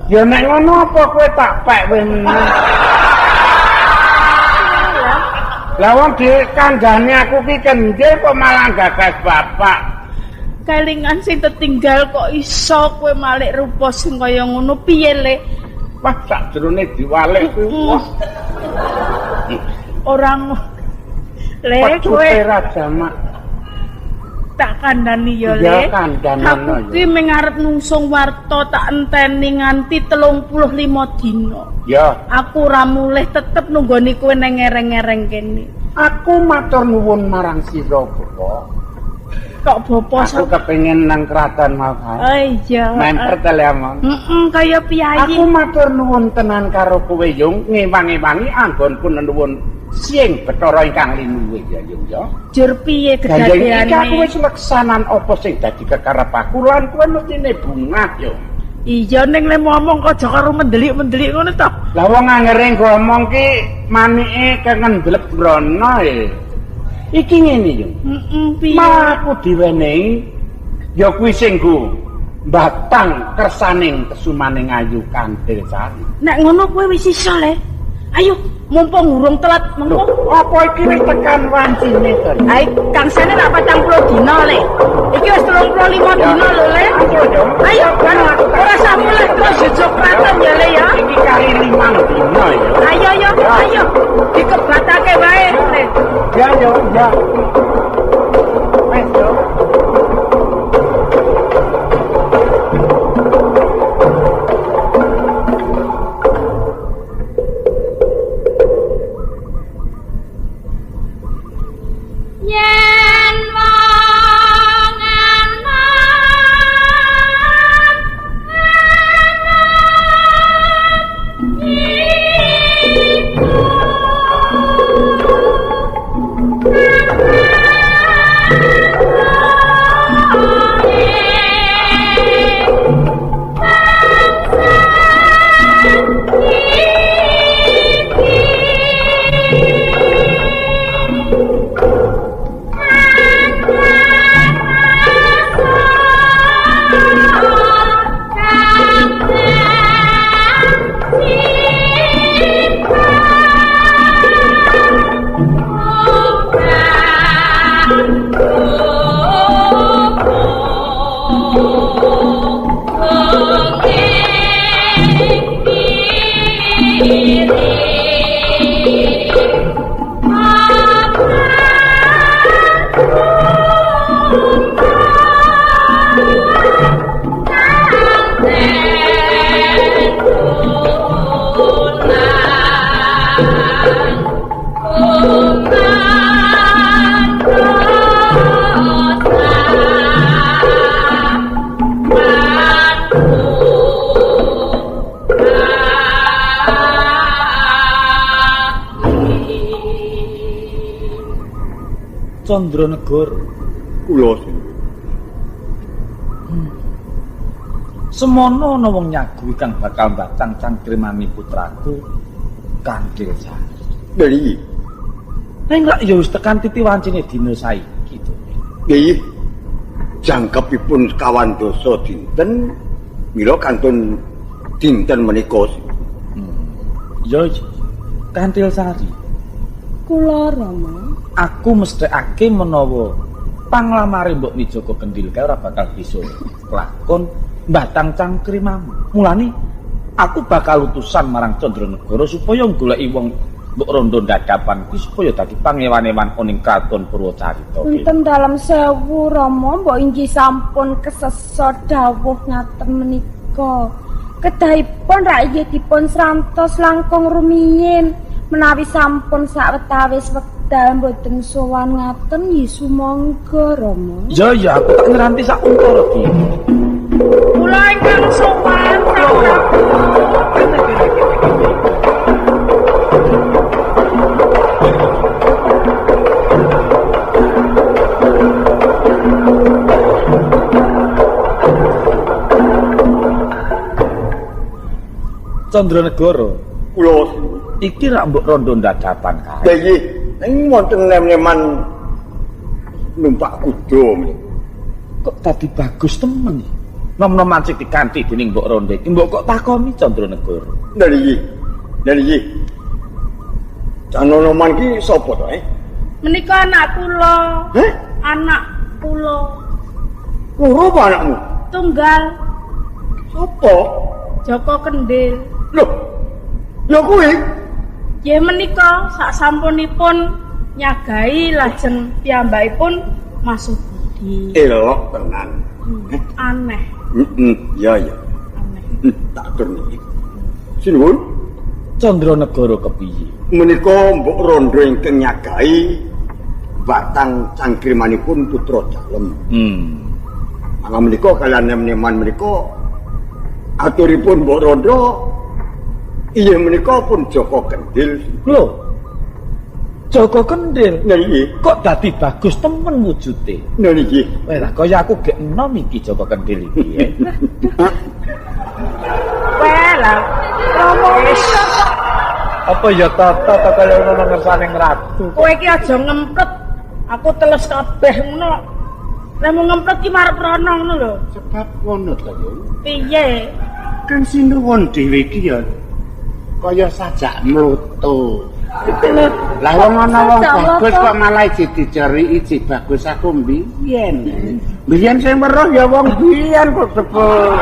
S2: Ya nek ngono apa kowe tak pek kowe meneh. Lah wong dikandhane aku ki kendhil kok malah gagas bapak.
S1: Kelingan sing tetinggal kok iso kowe malik rupa sing kaya ngono piye le?
S2: Wah sakjroné diwalik kuwi wah.
S1: Ora le kowe
S2: jamak.
S1: Tak kandhani ya le. Aku ki mung arep nungsung warta tak enteni nganti 35 dina.
S2: Ya.
S1: Aku ora mulih tetep nunggoni kowe nang ngereng-ngereng kene.
S2: Aku matur nuwun marang sira, Bapak.
S1: Kok bapak
S2: aku kepengin nang kraton mau kae.
S1: Oh iya.
S2: Memper ta le among.
S1: Heeh, kaya piyayi.
S2: Aku matur nuwun tenan karo kowe Yung, ngewang-ewangi anggonku nenuwun sing Bathara ingkang linuwih ya Yung ya.
S1: Jur piye kedadeane?
S2: Iki aku wis leksanan apa sing dadi kekarep aku lan kowe mestine bungah Yung.
S1: Iya ning le ngomong kok aja karo mendelik-mendelik ngono to.
S2: Lah wong angere ngomong ki manike kengendlep mrono e. Iki ngene Yung.
S1: Heeh, piye?
S2: Aku diwenehi ya kuwi sing nggo batang kersaning kesumaning ayu Kanthil Sari.
S1: Nek ngono kowe wis iso le. Ayo, mumpung urung telat mengko.
S2: Apa iki wis tekan wancine to?
S1: Ae, kangsane lak 40 dina le. Iki wis 35 dina lho le. Ayo, ora usah mulih terus jejok kraton ya le ya.
S2: Iki kali 5 dina ya.
S1: Ayo yo, ayo. Dikebatake wae le.
S2: Ya yo, ya. Wes yo.
S3: Candranegara
S4: kula
S3: semono ana wong nyagu kang bakal batang cangkrimani putraku Kanthil Sari.
S4: Nggih.
S3: Ning lak ya wis tekan titi wancine dina saiki to.
S4: Nggih. Jangkepipun sekawan dasa dinten mila kantun dinten menika.
S3: Ya Kanthil Sari.
S5: Kula Rama.
S3: Aku mesthekake menawa panglamare Mbok Wijaka Kendhil kae ora bakal bisa lakon mbatang cangkrimamu. Mulane aku bakal utusan marang Candranegara supaya goleki wong Mbok Rondo ndadapan kuwi supaya dadi pangewan-ewan ning kraton Purwacarita.
S5: Wonten dalem sewu Rama, mbok inggih sampun kesesa dawuh ngaten menika. Kedahipun rak inggih dipun srantos langkung rumiyin menawi sampun sawetawis wekdal mboten sowan ngaten nggih sumangga Rama.
S3: Ya ya aku tak ngeranti sak untara iki.
S1: Kula ingkang sowan Prabu.
S3: Candranegara,
S4: Kula
S3: iki rak mbok rondo ndadapan kae.
S4: Lha iki ning wonten nem-neman numpak kuda menika.
S3: Kok dadi bagus temen iki. Nom-noman sing dikanthi dening mbok rondo iki mbok kok takoni Candranegara.
S4: Lha iki. Lha iki. Canonoman ki sapa to, eh?
S1: Menika anak kula.
S4: Heh?
S1: Anak kula.
S4: Loro apa anakmu?
S1: Tunggal.
S4: Sapa?
S1: Joko Kendil.
S4: Loh. Ya kuwi.
S1: Nggih menika sak sampunipun nyagahi lajeng piyambakipun masuk budi.
S4: Elok tenan.
S1: Aneh,
S4: Heeh, iya iya.
S1: aneh.
S4: Tak atur niki. Sinuwun,
S3: Candranegara kepiye?
S4: Menika mbok rondo ingkang nyagahi batang cangkrimanipun putra dalem. Mangga menika kalian nem-neman menika aturipun mbok rondo iya menika pun Joko Kendil.
S3: Lho. Joko Kendil
S4: Nah iki,
S3: kok dadi bagus temen wujude.
S4: Nah iki.
S3: Weh lah kaya aku gek enom iki Joko Kendil iki.
S1: Weh lah,
S5: Rama
S1: wis.
S3: Apa ya tata ta kaya ngono ngersane ngratu.
S1: Kowe iki aja ngempet. Aku teles kabeh ngono. Lah mau ngempet ki marep rono ngono lho.
S2: Sebab ngono to yo.
S1: Piye?
S2: Kang sinuwun dhewe iki ya kaya sajak mloto. Lah wong ana wong bagus kok malah iji diceriki iji bagus aku mbiyen. Mbiyen sing weruh ya wong biyen kok tepuk.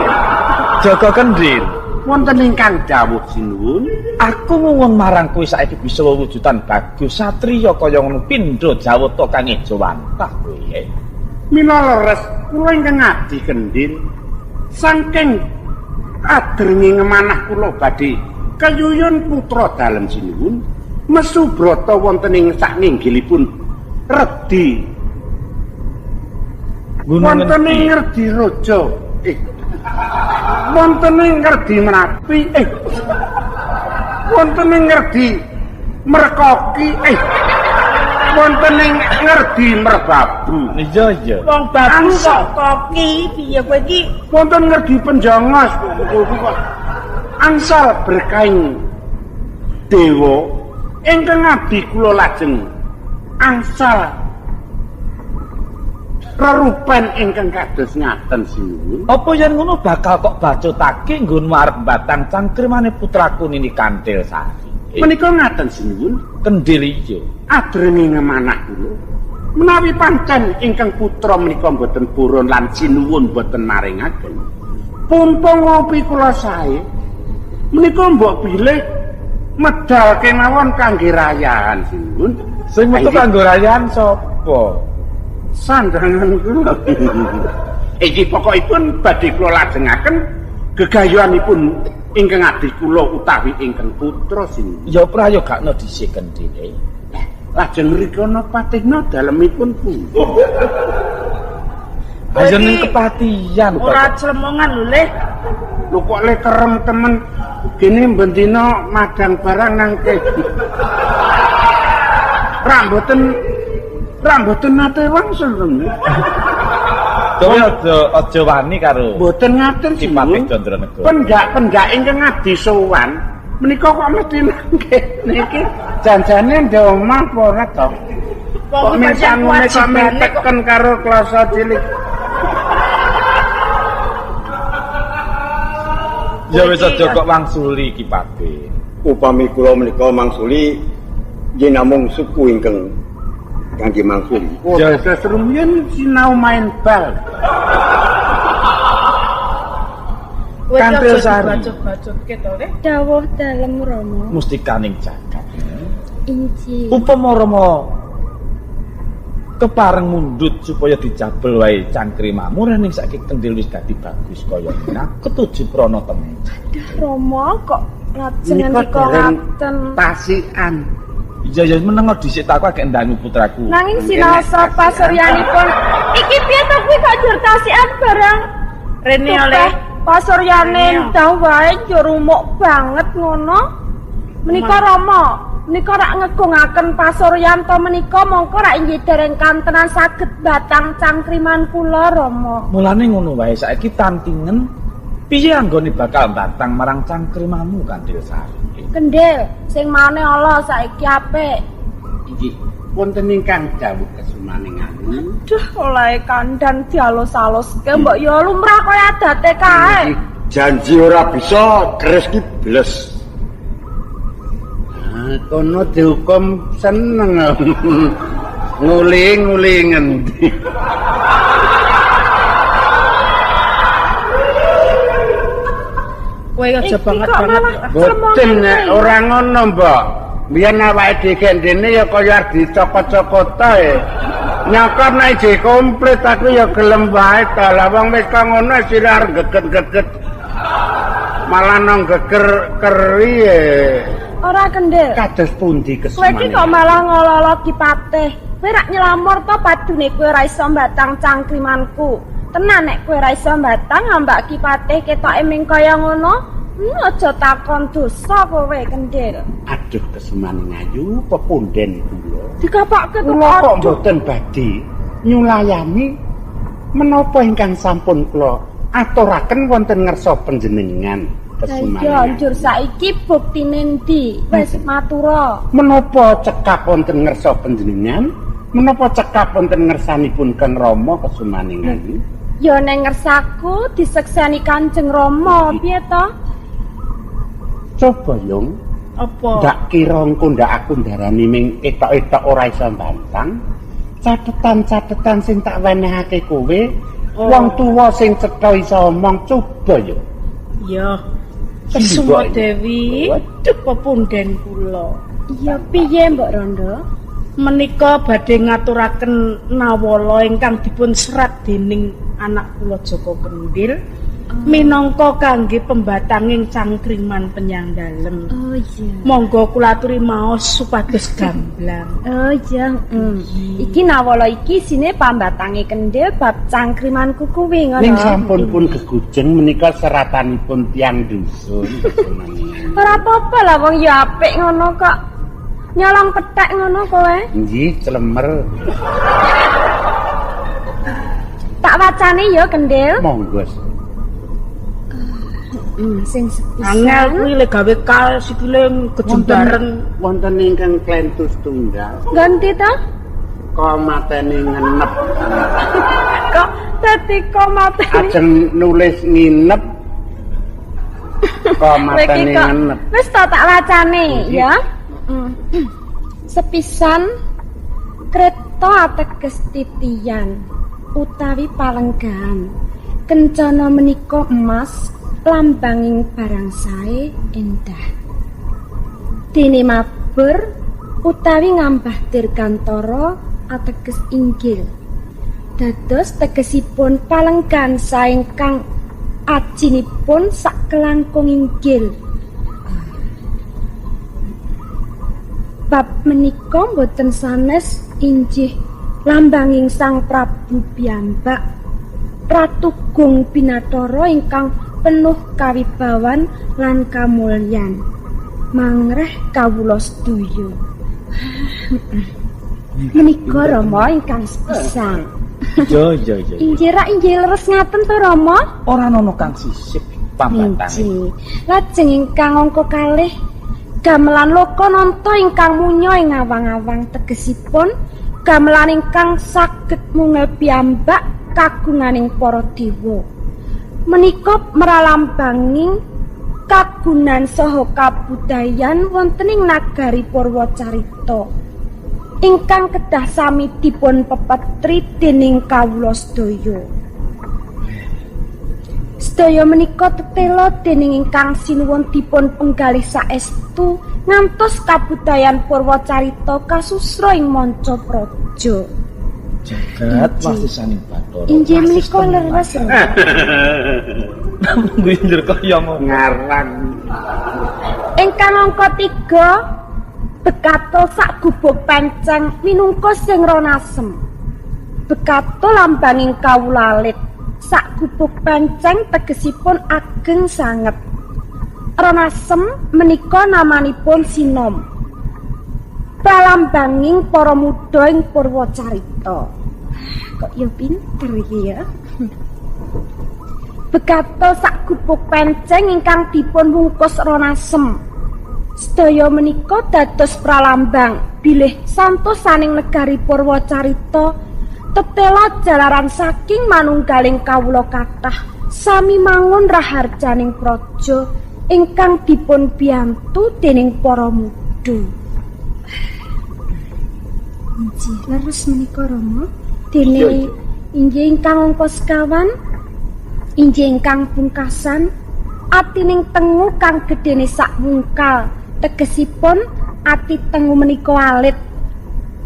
S3: Joko Kendil,
S2: Wonten ingkang dawuh sinuwun,
S3: aku nguwun marang kowe saiki bisa wewujudan bagus satriya kaya ngono pindha jawata kang ejawantah kowe.
S2: Mila leres kula ingkang ngadi Kendil saking adrenge ngemanah kula badhe keyuyun putra dalem sinuwun mesu brata wonten ing saknginggilipun redi wonten ing Ngerdi Raja wonten ing Ngerdi Merapi wonten ing Ngerdi Merkoki wonten ing Ngerdi Merbabu.
S3: Iya iya.
S1: Wong babu kok koki piye kowe iki?
S2: Wonten Ngerdi Penjongos kok angsal berkaing dewa ingkang abdi kula lajeng angsal rerupen ingkang kados ngaten sinuwun.
S3: Apa yen ngono bakal kok bacotake nggon arep batang cangkrimane putraku Nini Kantil Sari?
S2: Menika ngaten sinuwun,
S3: Kendil iya.
S2: Adrenge ngemanah kula menawi pancen ingkang putra menika mboten purun lan sinuwun mboten maringaken pumpung rupi kula sae menika mbok bilih medal kemawon kangge rayahan sinuwun.
S3: Sing metu kanggo rayahan sapa?
S2: Sandangan kula. Iki pokokipun badhe kula lajengaken gegayuhanipun ingkang abdi kula utawi ingkang putra sinuwun.
S3: Ya prayogakno dhisik Kendile.
S2: Lajeng rikana patihna dalemipun pundi?
S3: Ayo ning kepatihan
S1: ora clemongan lho Le.
S2: Lho kok le kerem temen gene bendina madang barang nang kene. Ramboten nate wangsul to.
S3: Kowe aja wani karo
S2: mboten ngaten
S3: Ki Patih Candranegara.
S2: Pendak-pendak ingkang abdi sowan menika kok mesti nang kene iki janjane ndek omah apa ora to?
S1: Wong
S2: Kok misalnya kok teken karo kloso cilik.
S3: Ya wis aja kok wangsuli Ki Patih.
S4: Upami kula menika mangsuli nggih namung suku ingkang kangge mangsuli.
S2: Ya wis rumiyin sinau main bal.
S3: Kantil Sari.
S1: Bacot-bacotke to Le.
S5: Dawuh dalem Rama.
S3: Mustikaning jagat.
S5: Inji.
S3: Upama Rama kepareng mundhut supaya dijabel wae cangkrimamu ning saiki Kendil wis dadi bagus kaya ngene. Aku ketuju prana temen.
S5: Aduh Rama kok lajeng ngendika ngaten.
S2: Tasikan.
S3: Iya ya meneng dhisik tak aku agek ndangu putraku.
S5: Nanging sinaosa pasuryanipun iki piye to kuwi kok jur tasikan barang?
S1: Rene oleh
S5: pasuryane ndang wae yo rumuk banget ngono. Menika Rama, menika rak ngegungaken pasuryan to menika mongko rak inggih dereng kantenan saged batang cangkriman kula Rama.
S3: Mulane ngono wae saiki tantingen Piye anggone bakal mbatang marang cangkrimanmu Kandhil Sari?
S5: Kendhil, sing maune ala saiki apik.
S2: Inggih, wonten ingkang dawuh kesumaning anu.
S5: Aduh, olehe kandhan dialus-aluske mbok ya lumrah kaya adate kae.
S4: Janji ora bisa, keris ki bles.
S2: Ah, kono dihukum seneng. Nguling-nguling ngendi.
S1: Kowe aja
S5: Iki
S1: banget
S5: kok
S1: banget.
S5: malah
S2: Boten nek ora ngono, Mbok. Biyen awake dhewe ndene ya kaya dicokot-cokot e. Nyokot nek isih komplit aku ya gelem wae ta. Lah wong wis kok ngono sira arep geget-geget. Malah nang geger keri e.
S5: Ora Kendhil.
S2: Kados pundi
S5: Kowe iki
S2: kesumane?
S5: kok malah ngololo Ki Patih. Kowe rak nyelamur to padune kowe ora iso mbatang cangkrimanku. Tenan nek kowe ora iso mbatang ambak Ki Patih ketoke ming kaya ngono. Aja takon dosa kowe Kendhil.
S2: Aduh kesumaning ayu pepunden kula.
S5: Dikapake to.
S2: Kula kok
S5: Aduh.
S2: mboten badhe nyulayani menapa ingkang sampun kula aturaken wonten ngersa panjenengan
S5: Lah
S2: kesumaning.
S5: iya njur saiki buktine ndi? Wis matura.
S2: Menapa cekap wonten ngersa panjenengan? Menapa cekap wonten ngersanipun Kang Rama kesumaning ayu?
S5: Ya ning ngersaku disekseni Kanjeng Rama, piye to?
S2: Coba yung
S1: Apa?
S2: ndak kira engko ndak aku ndarani ming etok-etok ora iso bantang. Catetan-catetan sing tak wenehake kowe,
S1: Oh.
S2: wong tuwa sing cetha iso omong coba yo.
S1: Ya.
S2: Sembok
S1: Kesuma
S2: iki.
S1: Dewi,
S2: Waduh.
S1: pepunden kula.
S5: Iya piye Mbok Rondo?
S1: Menika badhe ngaturaken nawala ingkang dipun serat dening anak kula Joko Kendil minangka kangge pembatanging cangkriman penyang dalem.
S5: Oh iya.
S1: Monggo kula aturi maos supados gamblang.
S5: Oh iya, Iki nawala iki isine pambatange Kendhil bab cangkrimanku kuwi ngono.
S2: Ning sampun pun gegujeng menika seratanipun tiyang dusun kesumaning.
S5: Ora apa-apa lah wong ya apik ngono kok. Nyolong pethek ngono kowe.
S2: Nggih, clemer.
S5: Tak wacane ya Kendhil.
S2: Monggo.
S5: Sing sepisan.
S1: Angel kuwi le gawe kal sikile kejembareng.
S2: Wonten ingkang klentus tunggal,
S5: Ganti to?
S2: komatene ngenep.
S5: Kok dadi komatene.
S2: Ajeng nulis nginep.
S5: Kowe iki
S2: Komatene
S5: kok
S2: ngenep.
S5: wis to tak wacane
S2: Nggih.
S5: ya. Sepisan kreta ateges titian utawi palenggahan. Kencana menika emas lambanging barang sae endah. Dene mabur utawi ngambah dirgantara ateges inggil. Dados tegesipun palenggan sae ingkang ajinipun sakelangkung inggil. Bab menika boten sanes injih lambanging Sang Prabu piyambak Ratu Gung Binathara ingkang penuh kawibawan lan kamulyan. Mangreh kawula sedaya. Menika Rama ingkang sepisan.
S3: Iya iya iya.
S5: Inggih rak inggih leres ngaten to Rama?
S3: Ora ana kang sisip pambatange.
S5: Inggih. Lajeng ingkang angka kalih gamelan lokananta ingkang munya ing awang-awang tegesipun gamelan ingkang saged mungel piyambak kagunganing para dewa. Menika mralambanging kagunan saha kabudayan wonten ing nagari Purwacarita ingkang kedah sami dipun pepetri dening kawula sedaya. Sedaya menika tetela dening ingkang sinuwun dipun penggalih saestu ngantos kabudayan Purwacarita kasusra ing manca praja.
S3: Jagat wasisaning Bathara.
S5: Inggih menika leres.
S3: Guyu kaya ngono.
S2: Ngarang.
S5: Ingkang angka 3 bekatul sak gubuk penceng minangka sing ronasem. Bekatul lambanging kawulalit. Sak gubuk penceng tegesipun ageng sanget. Ronasem menika namanipun sinom. Pralambanging para muda ing Purwacarita. Kok ya pinter iki ya. Begato sak gubuk penceng ingkang dipun wungkus ronasem. Sedaya menika dados pralambang bilih santosaning negari Purwacarita tetela jalaran saking manunggaling kawula kathah sami mangun raharjaning praja ingkang dipun biyantu dening para muda. Inggih, leres menika Rama. Dene inggih ingkang angka sekawan, inggih ingkang pungkasan, atining tengu kang gedene sak wungkal, tegesipun ati tengu menika alit.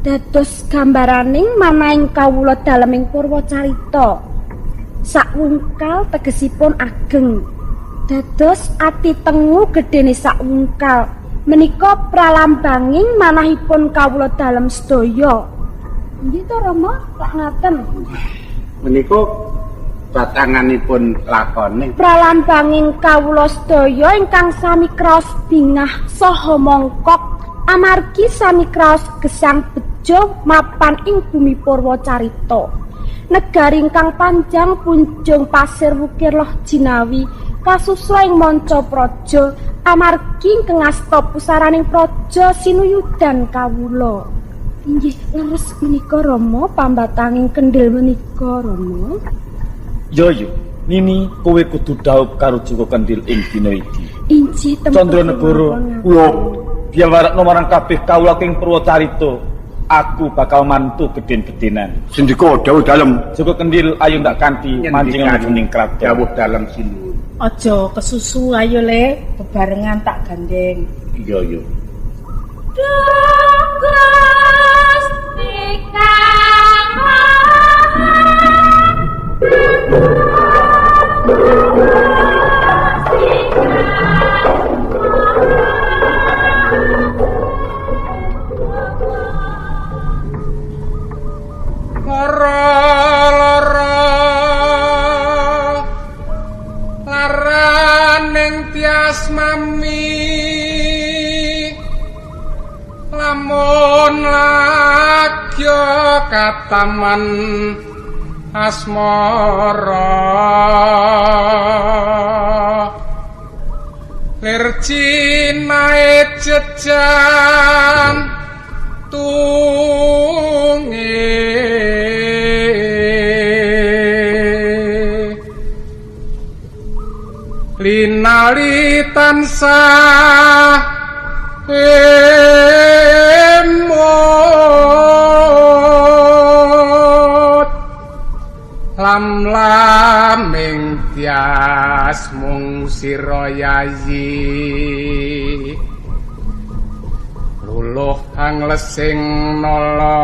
S5: Dados gambaraning manahing kawula dalem ing Purwacarita. Sak wungkal tegesipun ageng. Dados ati tengu gedene sak wungkal menika pralambanging manahipun kawula dalem sedaya. Nggih to Rama, lak ngaten.
S2: Menika batanganipun lakone.
S5: Pralambanging kawula sedaya ingkang sami kraos bingah saha mongkok amargi sami kraos gesang bejo mapan ing bumi Purwacarita. Negari ingkang panjang punjung pasir wukir loh jinawi kasuswa ing manca praja amargi ingkang asta pusaraning praja sinuyudan kawula. Inggih leres menika Rama pambatanging kendhil menika Rama.
S3: Yo yo, Nini kowe kudu dhaup karo Joko Kendil ing dina iki.
S5: Inggih temtu.
S3: Candranegara kula biyawarakno marang kabeh kawula ing Purwacarita. Aku bakal mantu gedhen-gedhenan.
S4: Sendika dawuh dalem.
S3: Joko Kendil ayo ndak kanthi mancing menuju ning kraton.
S2: Dawuh dalem sinuwun.
S1: Aja kesusu ayo Le, bebarengan tak gandeng.
S2: Iya iya.
S5: Duh Gusti kang
S8: Lara laraning tias mami lamun lagya kataman asmara lir cinae jejan tunge linali tansah emot lam-laming tias mung sira yayi luluh anglesing nala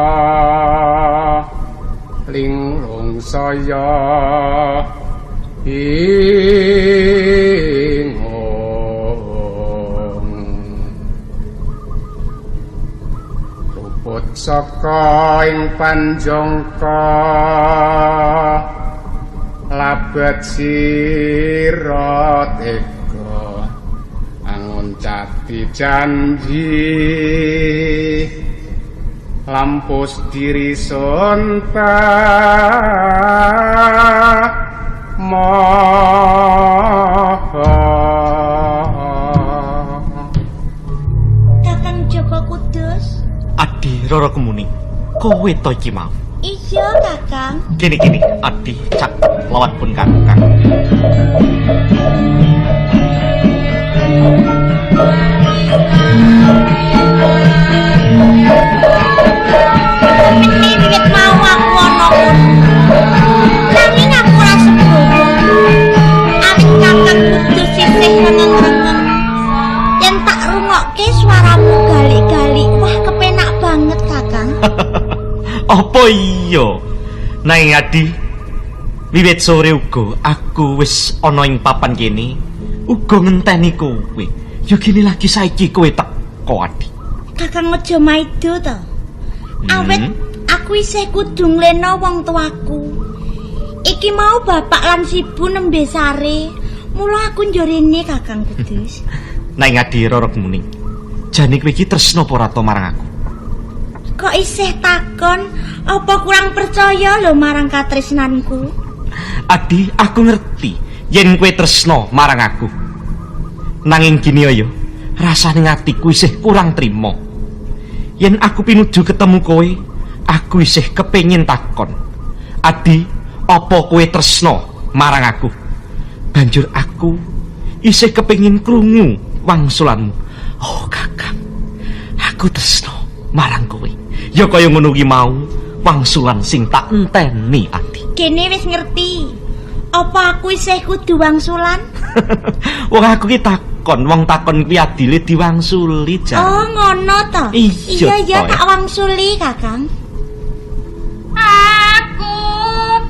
S8: linglung saya bingung luput saka ing panjangka labet sira tega anguncati janji lampus diri sonta maha.
S9: Kakang Joko Kudus.
S10: Adi Roro Kemuning, kowe to iki mau?
S9: Iya, Kakang.
S10: Kene-kene, Adi cakep lawat pun Kakang.
S9: Meni wiwit mau aku ana kono. Nanging aku ora sebroro. Awit Kakang Kudus isih rengeng-rengeng. Yen tak rungokke suaramu galik-galik, wah kepenak banget, Kakang.
S10: Apa iya? Nanging Adi, wiwit sore uga aku wis ana ing papan kene, uga ngenteni kowe. Ya gini lagi saiki kowe teko, Adi.
S9: Kakang aja maido to. Awit aku isih kudu nglena wong tuaku. Iki mau bapak lan sibu nembe sare, mula aku njorene Kakang Kudus.
S10: Nanging Adi Roro Kemuning, jane kowe iki tresna apa ora to marang aku?
S9: Kok isih takon, apa kurang percaya lho marang katresnanku?
S10: Adi, aku ngerti Yen kowe tresna marang aku. Nanging gini ya, rasane atiku isih kurang trima. Yen aku pinuju ketemu kowe, aku isih kepengin takon. Adi, apa kowe tresna marang aku? Banjur aku isih kepengin krungu wangsulanmu. Oh, Kakang, aku tresna marang kowe. Ya kaya ngono ki mau wangsulan sing tak enteni, Adi.
S9: Kene wis ngerti. Apa aku isih kudu wangsulan?
S10: Wong aku ki takon, wong takon kuwi adile diwangsuli jan.
S9: Oh, ngono to.
S10: Iya,
S9: iya tak wangsuli, Kakang.
S11: Aku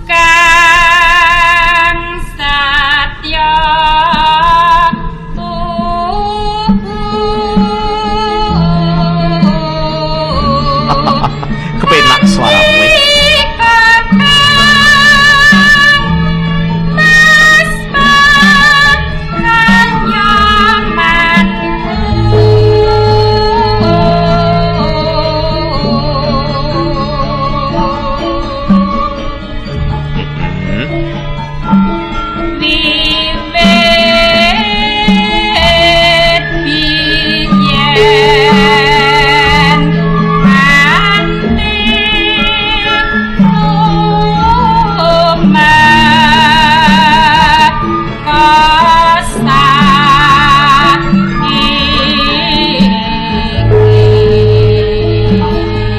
S11: kang satya tuhu.
S10: Kepenak suaramu.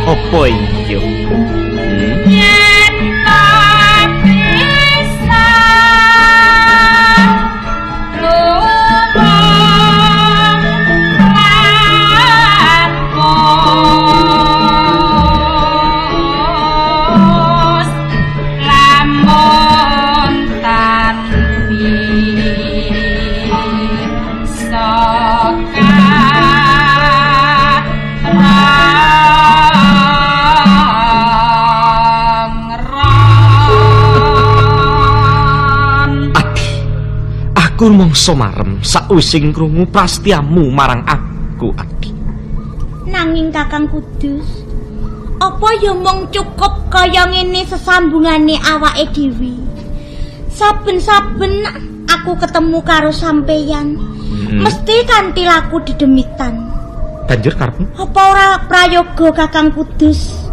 S10: Apa iya?
S11: Yen ta bisa lumang lampus lamun tan bisa
S10: Aku mangsa marem sawising krungu prastiamu marang aku, Adi.
S9: Nanging Kakang Kudus, apa ya mung cukup kaya ngene sesambungane awake dhewe? Saben-saben aku ketemu karo sampeyan, mesti kanthi laku dedemitan.
S10: Banjur karepmu?
S9: Apa ora prayoga Kakang Kudus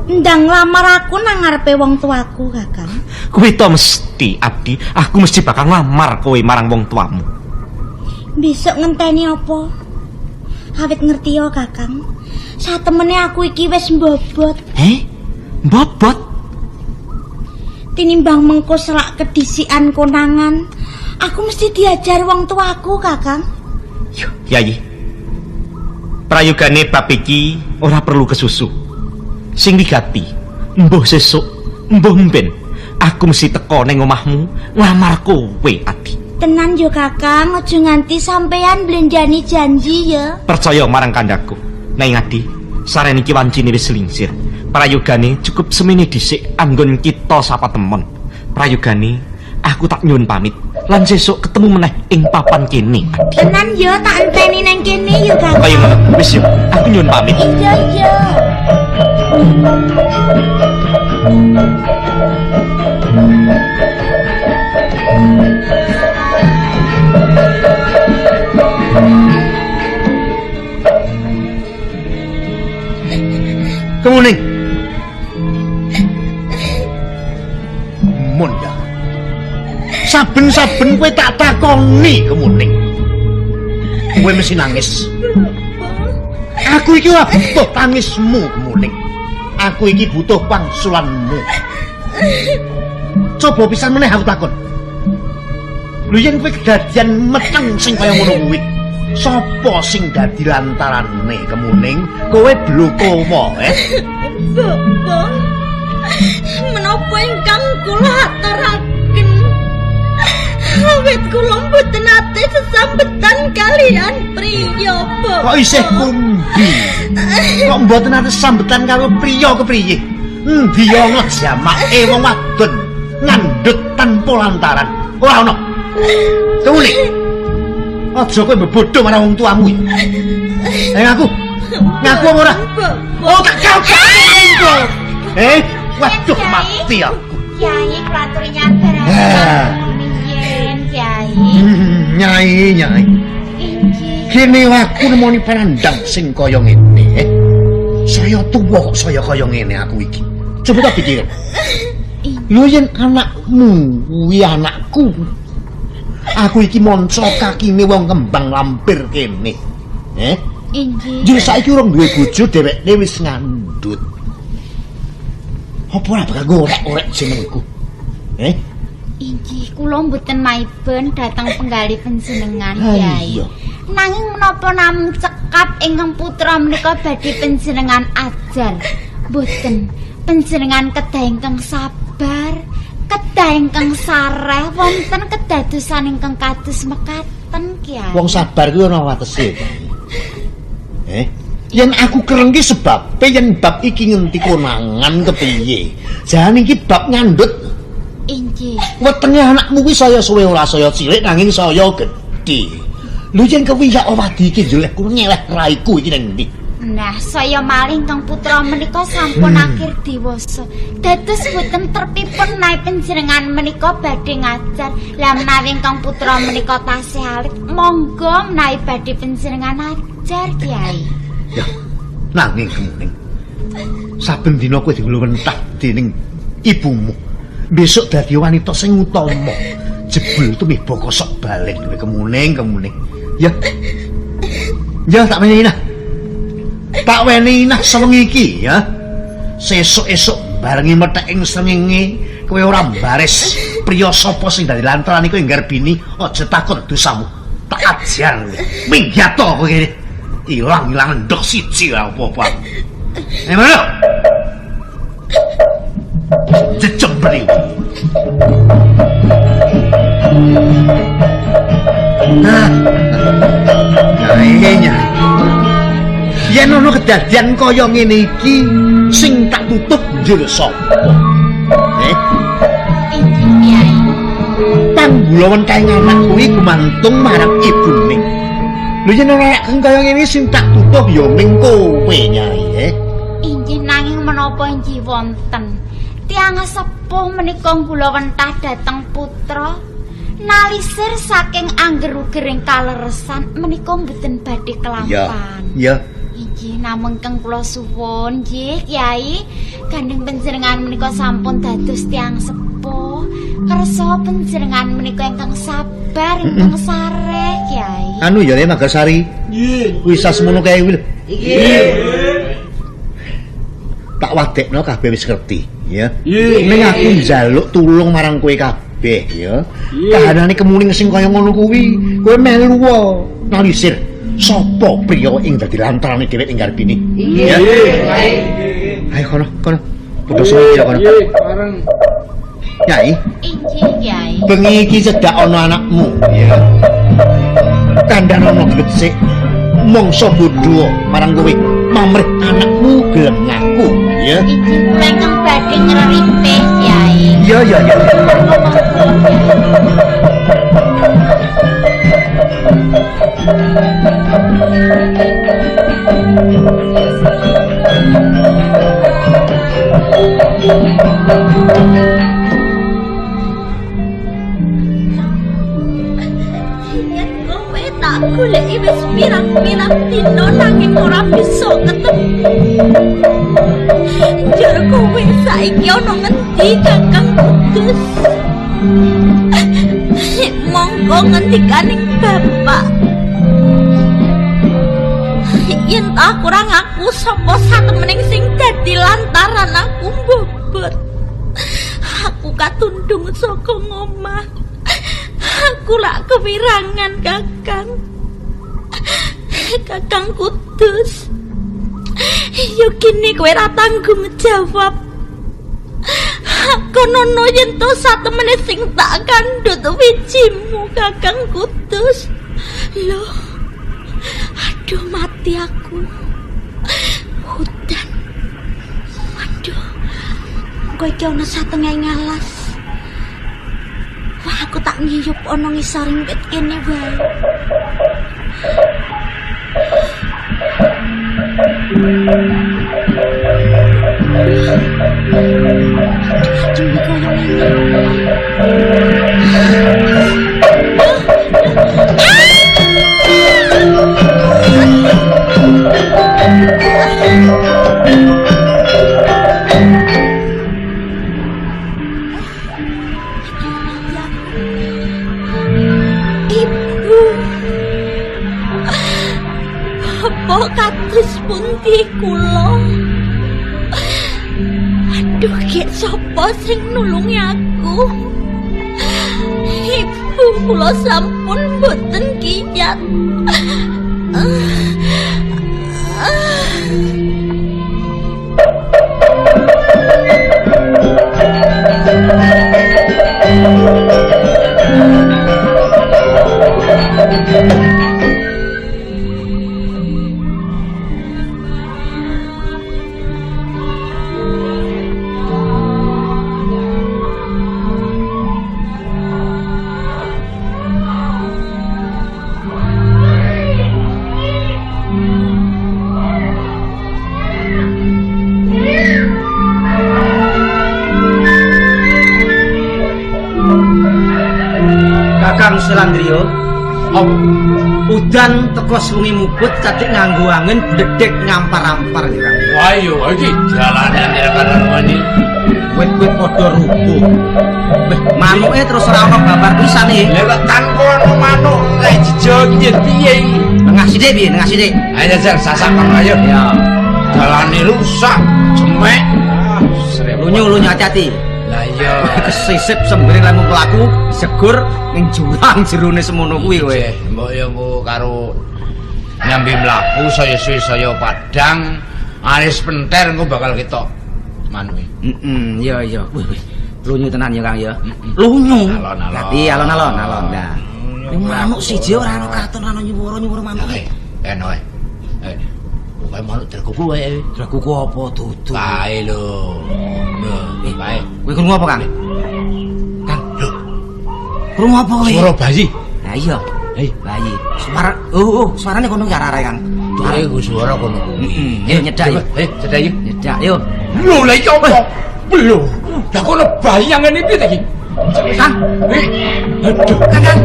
S9: ndang lamar aku nang ngarepe wong tuaku, Kakang?
S10: Kuwi to mesti, Abdi. Aku mesti bakal nglamar kowe marang wong tuamu.
S9: Besok ngenteni apa? Awit ngerti ya, Kakang. Satemene aku iki wis mbobot.
S10: Heh? Mbobot?
S9: Tinimbang mengko selak kedisian konangan, aku mesti diajar wong tuaku, Kakang.
S10: Yo, Yayi. Prayogane bab iki ora perlu kesusu. Sing wigati, mbuh sesuk, mbuh mben, aku mesti teko ning omahmu nglamar kowe, Adi.
S9: Tenan yo, Kakang, aja nganti sampean blenjani janji ya.
S10: Percaya marang kandhaku. Neng Adi, saren iki wancine wis lingsir. Prayogane cukup semene dhisik anggon kita sapa temon. Prayogane aku tak nyuwun pamit lan sesuk ketemu meneh ing papan kene, Adi.
S9: Tenan yo, tak enteni nang kene yo, Kakang.
S10: Kaya ngono, wis yo, aku nyuwun pamit.
S9: Iya, iya.
S12: Kemuning. Mun ya. Saben-saben kowe tak takoni Kemuning. Kowe mesti nangis. Aku iki ora butuh tangismu, Kemuning. Aku iki butuh wangsulanmu. Coba pisan meneh aku takon. Lho yen kowe kedadian meteng sing kaya ngono kuwi, sapa sing dadi lantarane Kemuning? Kowe bloko eh?
S9: Bapak, menapa ingkang kula aturaken? Awit kula mboten nate sesambetan kalian priya, Bapak.
S12: Kok isih kumbi? Kok mboten nate sesambetan karo priya kepriye? Endi ana jamake wong wadon ngandhut tanpa lantaran? Ora ana. Kemuning. Aja kowe mbebodo marang wong tuamu ya. Eh ngaku. Ngaku apa ora? Oh tak kau. Eh, waduh mati aku.
S9: Kyai kula aturi nyabar. Yen Kyai.
S12: Nyai, Nyai.
S9: Inggih.
S12: Kene aku nemoni panandhang sing kaya ngene. Saya tuwa kok saya kaya ngene aku iki. Coba tak pikir. Lho yen anakmu kuwi anakku. Aku iki manca kakine wong kembang lampir kene.
S9: Inggih.
S12: Njur saiki urung duwe bojo dheweke wis ngandhut. Apa ora bakal ngorek-orek jenengku?
S9: Inggih, kula mboten maiben dhateng penggalih panjenengan, Kyai. Nanging menapa namung cekap ingkang putra menika badhe panjenengan ajar. Mboten, panjenengan kedah ingkang sabar, kedah ingkang sareh wonten kedadosan ingkang kados mekaten, Kyai.
S12: Wong sabar kuwi ana watese. Yen aku kereng ki sebabe yen bab iki ngenti konangan kepiye. Jan iki bab ngandhut.
S9: Inggih.
S12: Wetenge anakmu kuwi saya suwe ora saya cilik nanging saya gedhe. Lho yen kewiyak wadi iki njoleh ku nyeleh raiku iki nang ndi?
S9: Nah, saya malih ingkang putra menika sampun akhir dewasa. Dados boten terpipun menawi panjenengan menika badhe ngajar. Lah menawi ingkang putra menika tasih alit, monggo menawi badhe panjenengan ajar, Kyai.
S12: Ya, nanging kemuning. Saben dina kowe diluwentah dening ibumu. Besok dadi wanita sing utama. Jebul tumiba kosok balen kowe kemuning, kemuning. Ya. Ya tak wenehi nah. Tak wenehi nah sewengi iki ya. Sesuk esuk barengi methek ing srengenge kowe ora mbaris priya sapa sing dadi lantaran iku nggarbini aja takon dosamu. Tak ajar kowe. Minggat to kowe kene. Ilang-ilang ndok siji ora apa-apa. Ayo mana? Jejembri. Nah, nyai. Yen ana kedadian kaya ngene iki sing tak tutup njur sapa?
S9: Inggih, Kyai.
S12: Panggulawen kae anak kuwi gumantung marang ibune. Lho yen ana anak kaya ngene sing tak tutup ya ming kowe, Nyai.
S9: Inggih, nanging menapa inggih wonten tiyang sepuh menika nggulawentah dhateng putra nalisir saking angger-ugering kaleresan menika mboten badhe kelampan.
S12: Ya.
S9: Inggih, namung keng kula suwun nggih, Kyai, gandeng panjenengan menika sampun dados tiyang sepuh, kersa panjenengan menika ingkang sabar, ingkang sareh, Kyai.
S12: Anu ya Le Magasari. Nggih. Kuwi sasmono kae kuwi lho. Nggih. Tak wadekno kabeh wis ngerti, ya. Ning aku njaluk tulung marang kowe kabeh, ya. Kahanane kemuning sing kaya ngono kuwi, kowe melu nalisir sapa priya ing dadi lantarane dhewek ing garbini. Nggih. Ayo kono, kono. Padha suwi ya kono.
S8: Nggih, bareng.
S12: Nyai.
S9: Inggih, Kyai.
S12: Bengi iki cedhak ana anakmu, ya. Kandhanono becik mangsa bodho marang kowe. Mamrih anakmu gelem ngaku, ya.
S9: Inggih, kula ingkang badhe ngreripih, Kyai.
S12: Iya, iya, iya.
S9: Yen kowe tak goleki wis pirang-pirang dina nanging ora bisa ketemu. Njur kowe saiki ana ngendi Kakang Kudus? Monggo ngendikaning bapak. Yen ta aku ora ngaku sapa satemening sing dadi lantaran aku mbobot. Aku katundung saka ngomah. Aku lak kewirangan Kakang. Kakang Kudus. Yo kene kowe ora tanggung jawab. Konono yen to satemene sing tak kandhut wijimu Kakang Kudus. Loh. Aduh mati aku. Hutan. Aduh. Kowe iki ana satengah ngalas. Wah, aku tak ngiyup ana ngisoring wit kene wae. Aduh, aduh, kaya ngene. Ibu. Bapak kados pundi kula? Aduh, gek sapa sing nulungi aku? Ibu kula sampun mboten kiyat.
S13: Kakang Selandrio, apa? Udan teko sewengi mubut cadik nganggo angin bledek ngampar-ampar ya, Kang.
S14: Wah iya iki jalane kanan wani.
S13: Wit-wit padha rubuh. Weh, manuke terus ora ana babar pisan iki.
S14: Lah kok tanpa ana manuk lek jejo iki piye iki?
S13: Nengah sithik piye? Nengah sithik.
S14: Ayo jajal sasak kono ayo.
S13: Ya.
S14: Jalane rusak, jemek.
S13: Lunyu-lunyu hati-hati.
S14: Lah iya.
S13: Kesisip sembring lamun pelaku segur ning jurang jerone semono kuwi kowe.
S14: Mbok ya engko karo nyambi mlaku saya suwe saya padhang aris penter engko bakal ketok manuke.
S13: Heeh, iya iya. Wih, wih. Lunyu tenan ya Kang ya. Lunyu.
S14: Alon-alon.
S13: Dadi alon-alon alon. Lah. Ning manuk siji ora ana katon ora ana nyuwara-nyuwara manuk.
S14: Eno ae. Eh. Pokoke manuk drakuku wae.
S13: Drakuku apa dudu?
S14: Kae lho. Lho, kae.
S13: Kowe krungu apa, Kang? Kang, lho. Krungu apa kowe?
S14: Suara bayi.
S13: Lah iya. Bayi. Suara oh, suarane kono ki arek-arek, Kang.
S14: Duwe ku suara kono kuwi.
S13: Heeh, ayo nyedak yo.
S14: Nyedak yo.
S13: Nyedak yo.
S14: Lho, lha iki apa? Lho. Lah kono bayi yang ngene piye ta iki?
S13: Kang.
S14: Aduh,
S13: Kang, Kang.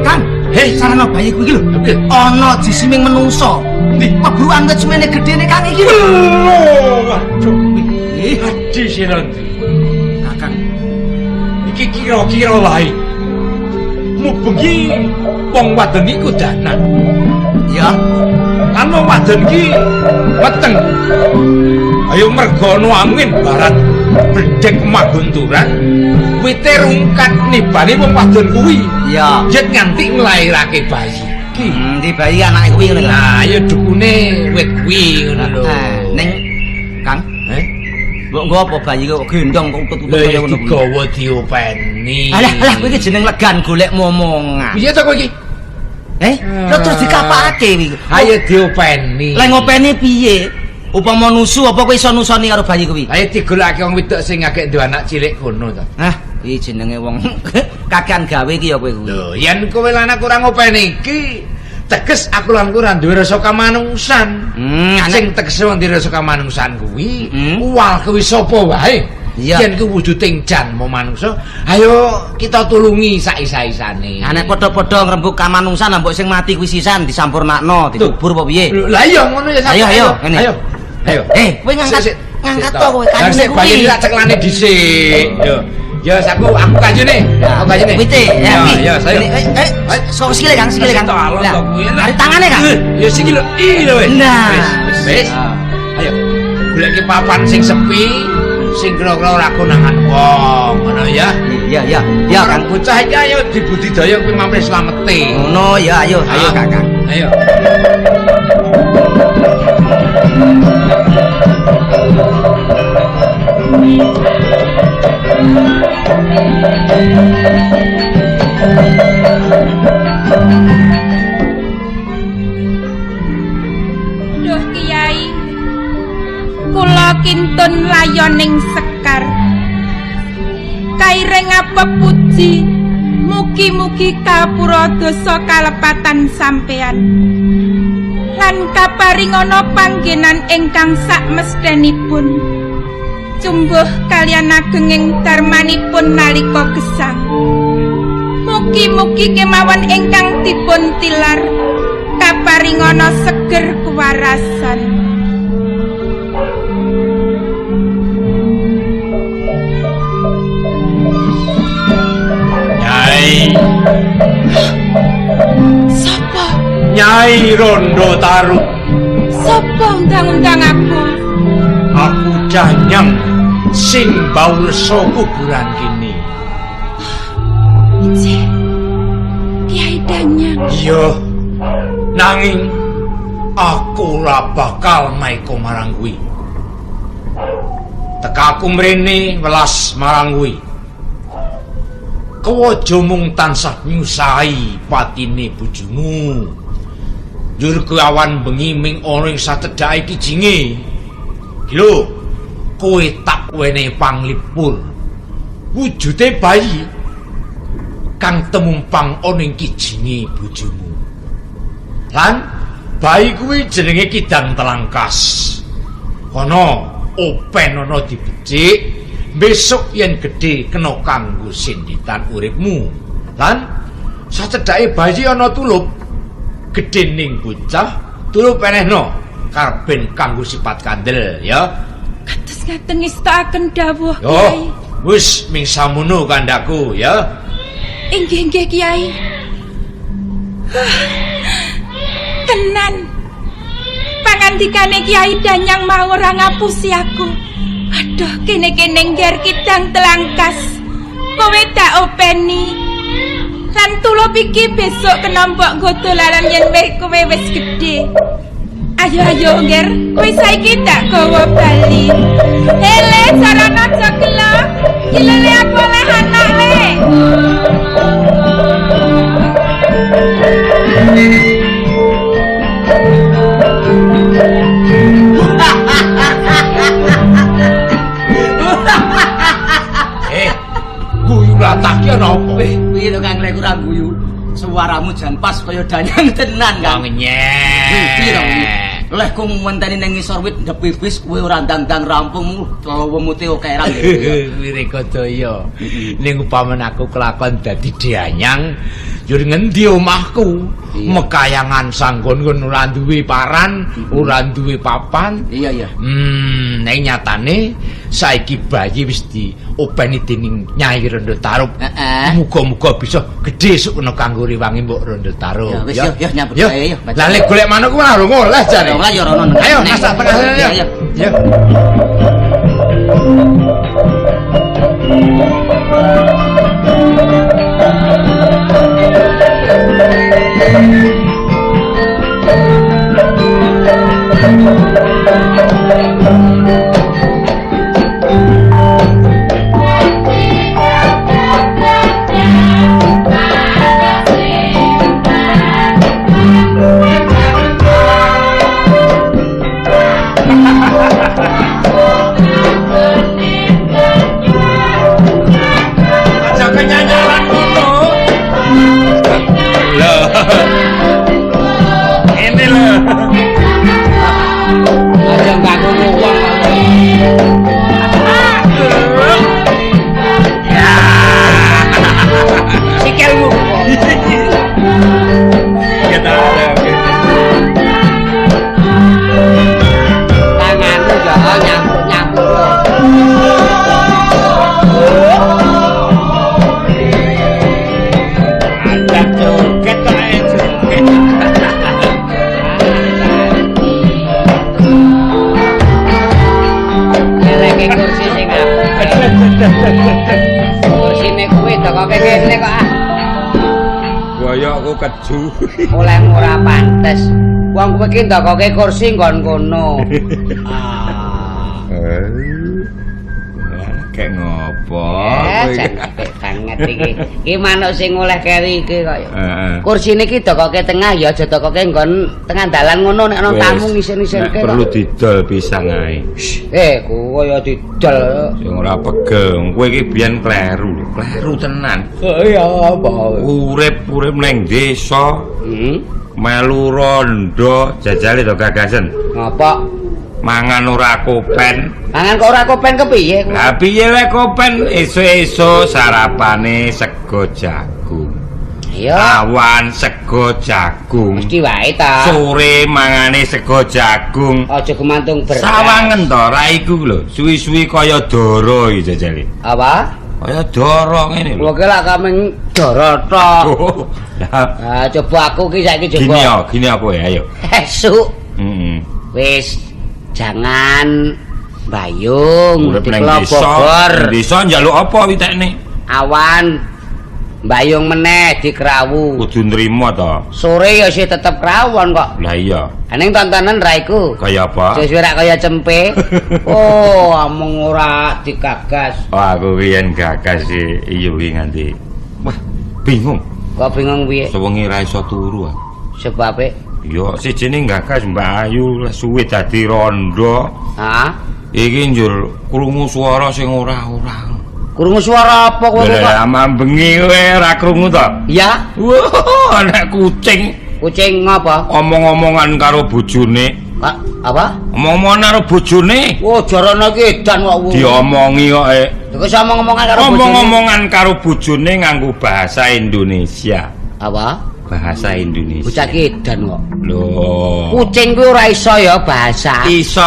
S13: Kang.
S14: Hei,
S13: sarana bayi kuwi iki lho. Ana jisiming menungsa. Pebrukan wit semene gedene Kang iki lho.
S14: Waduh. Adi Siranti.
S13: Kakang.
S14: Iki kira-kira wae. Mubengi wong wadon iku danan.
S13: Ya.
S14: Lan wong wadon iki weteng. Ayo merga ana angin barat bledek magunturan. Wite rungkat nibane wong wadon kuwi.
S13: Iya.
S14: Yen nganti nglairake bayi iki.
S13: Ndi bayi anake kuwi ngono lho.
S14: Lah ya dukune wit kuwi ngono lho.
S13: Ning Kang, Mbok nggo apa bayi kok gendong kok utut-utut
S14: Lah
S13: kaya ngono kuwi.
S14: digawa diopeni.
S13: Alah, alah kowe iki jeneng legan golek momongan.
S14: Piye to kowe iki?
S13: Lho terus dikapake kuwi.
S14: Ayo diopeni.
S13: Lah ngopeni piye? Upama nusu apa kowe iso nusoni karo bayi kuwi?
S14: Ayo digolekake wong wedok sing agek duwe anak cilik kono to.
S13: Hah, iki jenenge wong kakean gawe iki ya kowe kuwi.
S14: Lho, yen kowe lan aku ora ngopeni iki, teges aku lan kowe ora duwe rasa kamanungsan. Sing tegese wong duwe rasa kamanungsan kuwi, uwal kuwi sapa wae.
S13: Iya.
S14: Yen kuwi wujuding janma manungsa, ayo kita tulungi sak-isa-isane.
S13: Lah nek padha-padha ngrembug kamanungsan mbok sing mati kuwi sisan disampurnakno, dikubur apa piye?
S14: Lah iya ngono ya
S13: Ayo ayo ngene.
S14: Ayo. Ayo.
S13: Kowe ngangkat ngangkat to kowe
S14: kayune
S13: kayune kuwi.
S14: Bayi tak ceklane dhisik. Yo. Ya aku kayune. Aku kayune.
S13: Wite, ya.
S14: Ya, saya.
S13: Sok sikile Kang, sikile Kang.
S14: Lah,
S13: tarik tangane Kang.
S14: Ya sikile. Iki lho wis.
S13: Nah.
S14: Wis. Ayo. Goleki papan sing sepi, sing kira-kira ora konangan wong, ngono ya.
S13: Iya, iya. Ya,
S14: Kang bocah iki ayo dibudidaya kuwi mampu slamete.
S13: Ngono ya, ayo, ayo Kakang.
S14: Ayo.
S11: Duh Kiai, kula kintun layoning sekar. Kairing puji, mugi-mugi kapura dosa kalepatan sampeyan. Lan kaparingana panggenan ingkang sakmesthenipun. Cumbuh kaliyan agenging darmanipun nalika gesang. Mugi-mugi kemawon ingkang dipun tilar Kaparingana seger kewarasan.
S14: Nyai.
S11: Sapa?
S14: Nyai Rondo Tarub.
S11: Sapa undang-undang aku?
S14: Aku Danyang sing bau resa kuburan kini.
S11: Ije, Kiai Danyang.
S14: Iya. Nanging aku ora bakal maeka marang kuwi. Tekaku mrene welas marang kuwi. Kowe aja mung tansah nyusahi patine bojomu. Njur kowe awan bengi ming ana ing sacedhake kijinge. Lho, kowe tak wenehi panglipur. Wujude bayi kang temumpang ana ing kijinge bojomu. Lan bayi kuwi jenenge Kidang Telangkas. Kono open ana dibecik, besok yen gedhe kena kanggo sinditan uripmu. Lan sacedhake bayi ana tulup gedhe ning bocah, tulup enehno karben kanggo sifat kandel ya.
S11: Kados ngaten ngestakaken dawuh Kyai.
S14: Yo, wis ming samono kandhaku ya.
S11: Inggih nggih Kyai. Tenan. Pangandikane Kyai Danyang mau ora ngapusi aku. Aduh, kene-kene ngger Kidang Telangkas. Kowe tak openi. Lan tulup iki besok kena mbok nggo dolanan yen kowe wis gedhe. Ayo ayo ngger, kowe saiki tak gawa bali. Hele, sarana aja gelo. Gilele aku oleh anak le.
S14: Guyu latah ki ana apa?
S13: Piye to Kang Lek ora guyu? Suaramu jan pas kaya Danyang tenan, Kang.
S14: Ngenyek.
S13: Piye to kuwi? Leh kok ngenteni nang ngisor wit ndepipis kowe ora ndang-ndang rampung, lewemute akeh ra.
S14: Wirekodaya. Ning upaman aku kelakon dadi Danyang, njur ngendi omahku? Mekayangan sanggon-nggon ora duwe paran, ora duwe papan.
S13: Iya iya.
S14: Ning nyatane saiki bayi wis diopeni dening Nyai Rondo Tarub. Muga-muga bisa gedhe esuk kena kanggo rewangi Mbok Rondo Tarub.
S13: Ya wis yo yo nyambut gawe yo.
S14: Lah lek golek manuk ku malah oleh jare.
S13: Ora ya rono.
S14: Ayo masak tengah ya. Ya. Aja kenyanyaran ngono. Lho. Ini lho.
S13: Aja ganggu wong. Sikilmu.
S14: Kita ada.
S13: Tanganmu ya nyampuk-nyampuk.
S14: Ada joget kok ae joget.
S13: Leleke kursi sing apik. Kursine kuwi dokoke kene kok ah.
S8: Boyokku keju.
S13: Olehmu ora pantes. Wong kowe iki ndokoke kursi nggon kono.
S8: Kayak ngopo kowe
S13: Jan
S8: iki?
S13: apik banget iki. Iki manuk sing oleh keri iki kok.
S8: Heeh.
S13: Kursine iki dokoke tengah ya aja dokoke nggon tengah dalan ngono nek ana
S8: Wis,
S13: tamu ngisin-isinke
S8: nek perlu didol pisang ae.
S13: Kowe ya didol.
S8: Sing ora pegel, kowe iki biyen kleru, kleru tenan.
S13: Iya apa?
S8: Urip-urip ning desa, melu rondo, jajale to gagasen.
S13: Ngapa?
S8: Mangan ora kopen.
S13: Mangan kok ora kopen kepiye?
S8: Lah piye lek kopen esuk-esuk sarapane sego jagung.
S13: Iya.
S8: Awan sego jagung.
S13: Mesti wae ta.
S8: Sore mangane sego jagung.
S13: Aja gemantung beras.
S8: Sawangen to raiku lho, suwi-suwi kaya dara iki jajale.
S13: Apa?
S8: Kaya dara ngene lho.
S13: Kowe ki lak kameng dara tok. Ah, coba aku ki saiki coba.
S8: Gini ya, gini aku ya, ayo.
S13: Esuk.
S8: Heeh.
S13: Wis jangan bayung
S8: Urip nang
S13: dikelo
S8: desa,
S13: Bogor.
S8: Desa njaluk apa witekne?
S13: Awan bayung meneh dikrawu.
S8: Kudu nrimo to.
S13: Sore ya sih tetep krawon kok.
S8: Lah iya.
S13: Ning tontonan ra iku.
S8: Kaya apa?
S13: Suwe-suwe rak kaya cempe. Oh, amung ora digagas.
S8: Oh, aku ki yen gagas sih iya ki nganti. Wah, bingung.
S13: Kok bingung piye?
S8: Sewengi ra iso turu aku.
S13: Sebabe?
S8: Iya, sijine gagas Mbak Ayu suwe dadi rondo.
S13: Hah?
S8: Iki njur krungu swara sing ora-ora.
S13: Krungu suara apa kowe kok?
S8: Lah mambengi kowe ora krungu to?
S13: Iya.
S8: Wah, anak kucing.
S13: Kucing ngapa?
S8: Omong-omongan karo bojone.
S13: Apa?
S8: Omong-omongan karo bojone.
S13: Oh, jarane iki edan kok.
S8: Diomongi kok.
S13: Terus omong-omongan karo bojone.
S8: Omong-omongan karo bojone nganggo bahasa Indonesia.
S13: Apa?
S8: Bahasa Indonesia.
S13: Bocah ki edan kok.
S8: Lho.
S13: Kucing kuwi ora iso ya bahasa.
S8: Iso,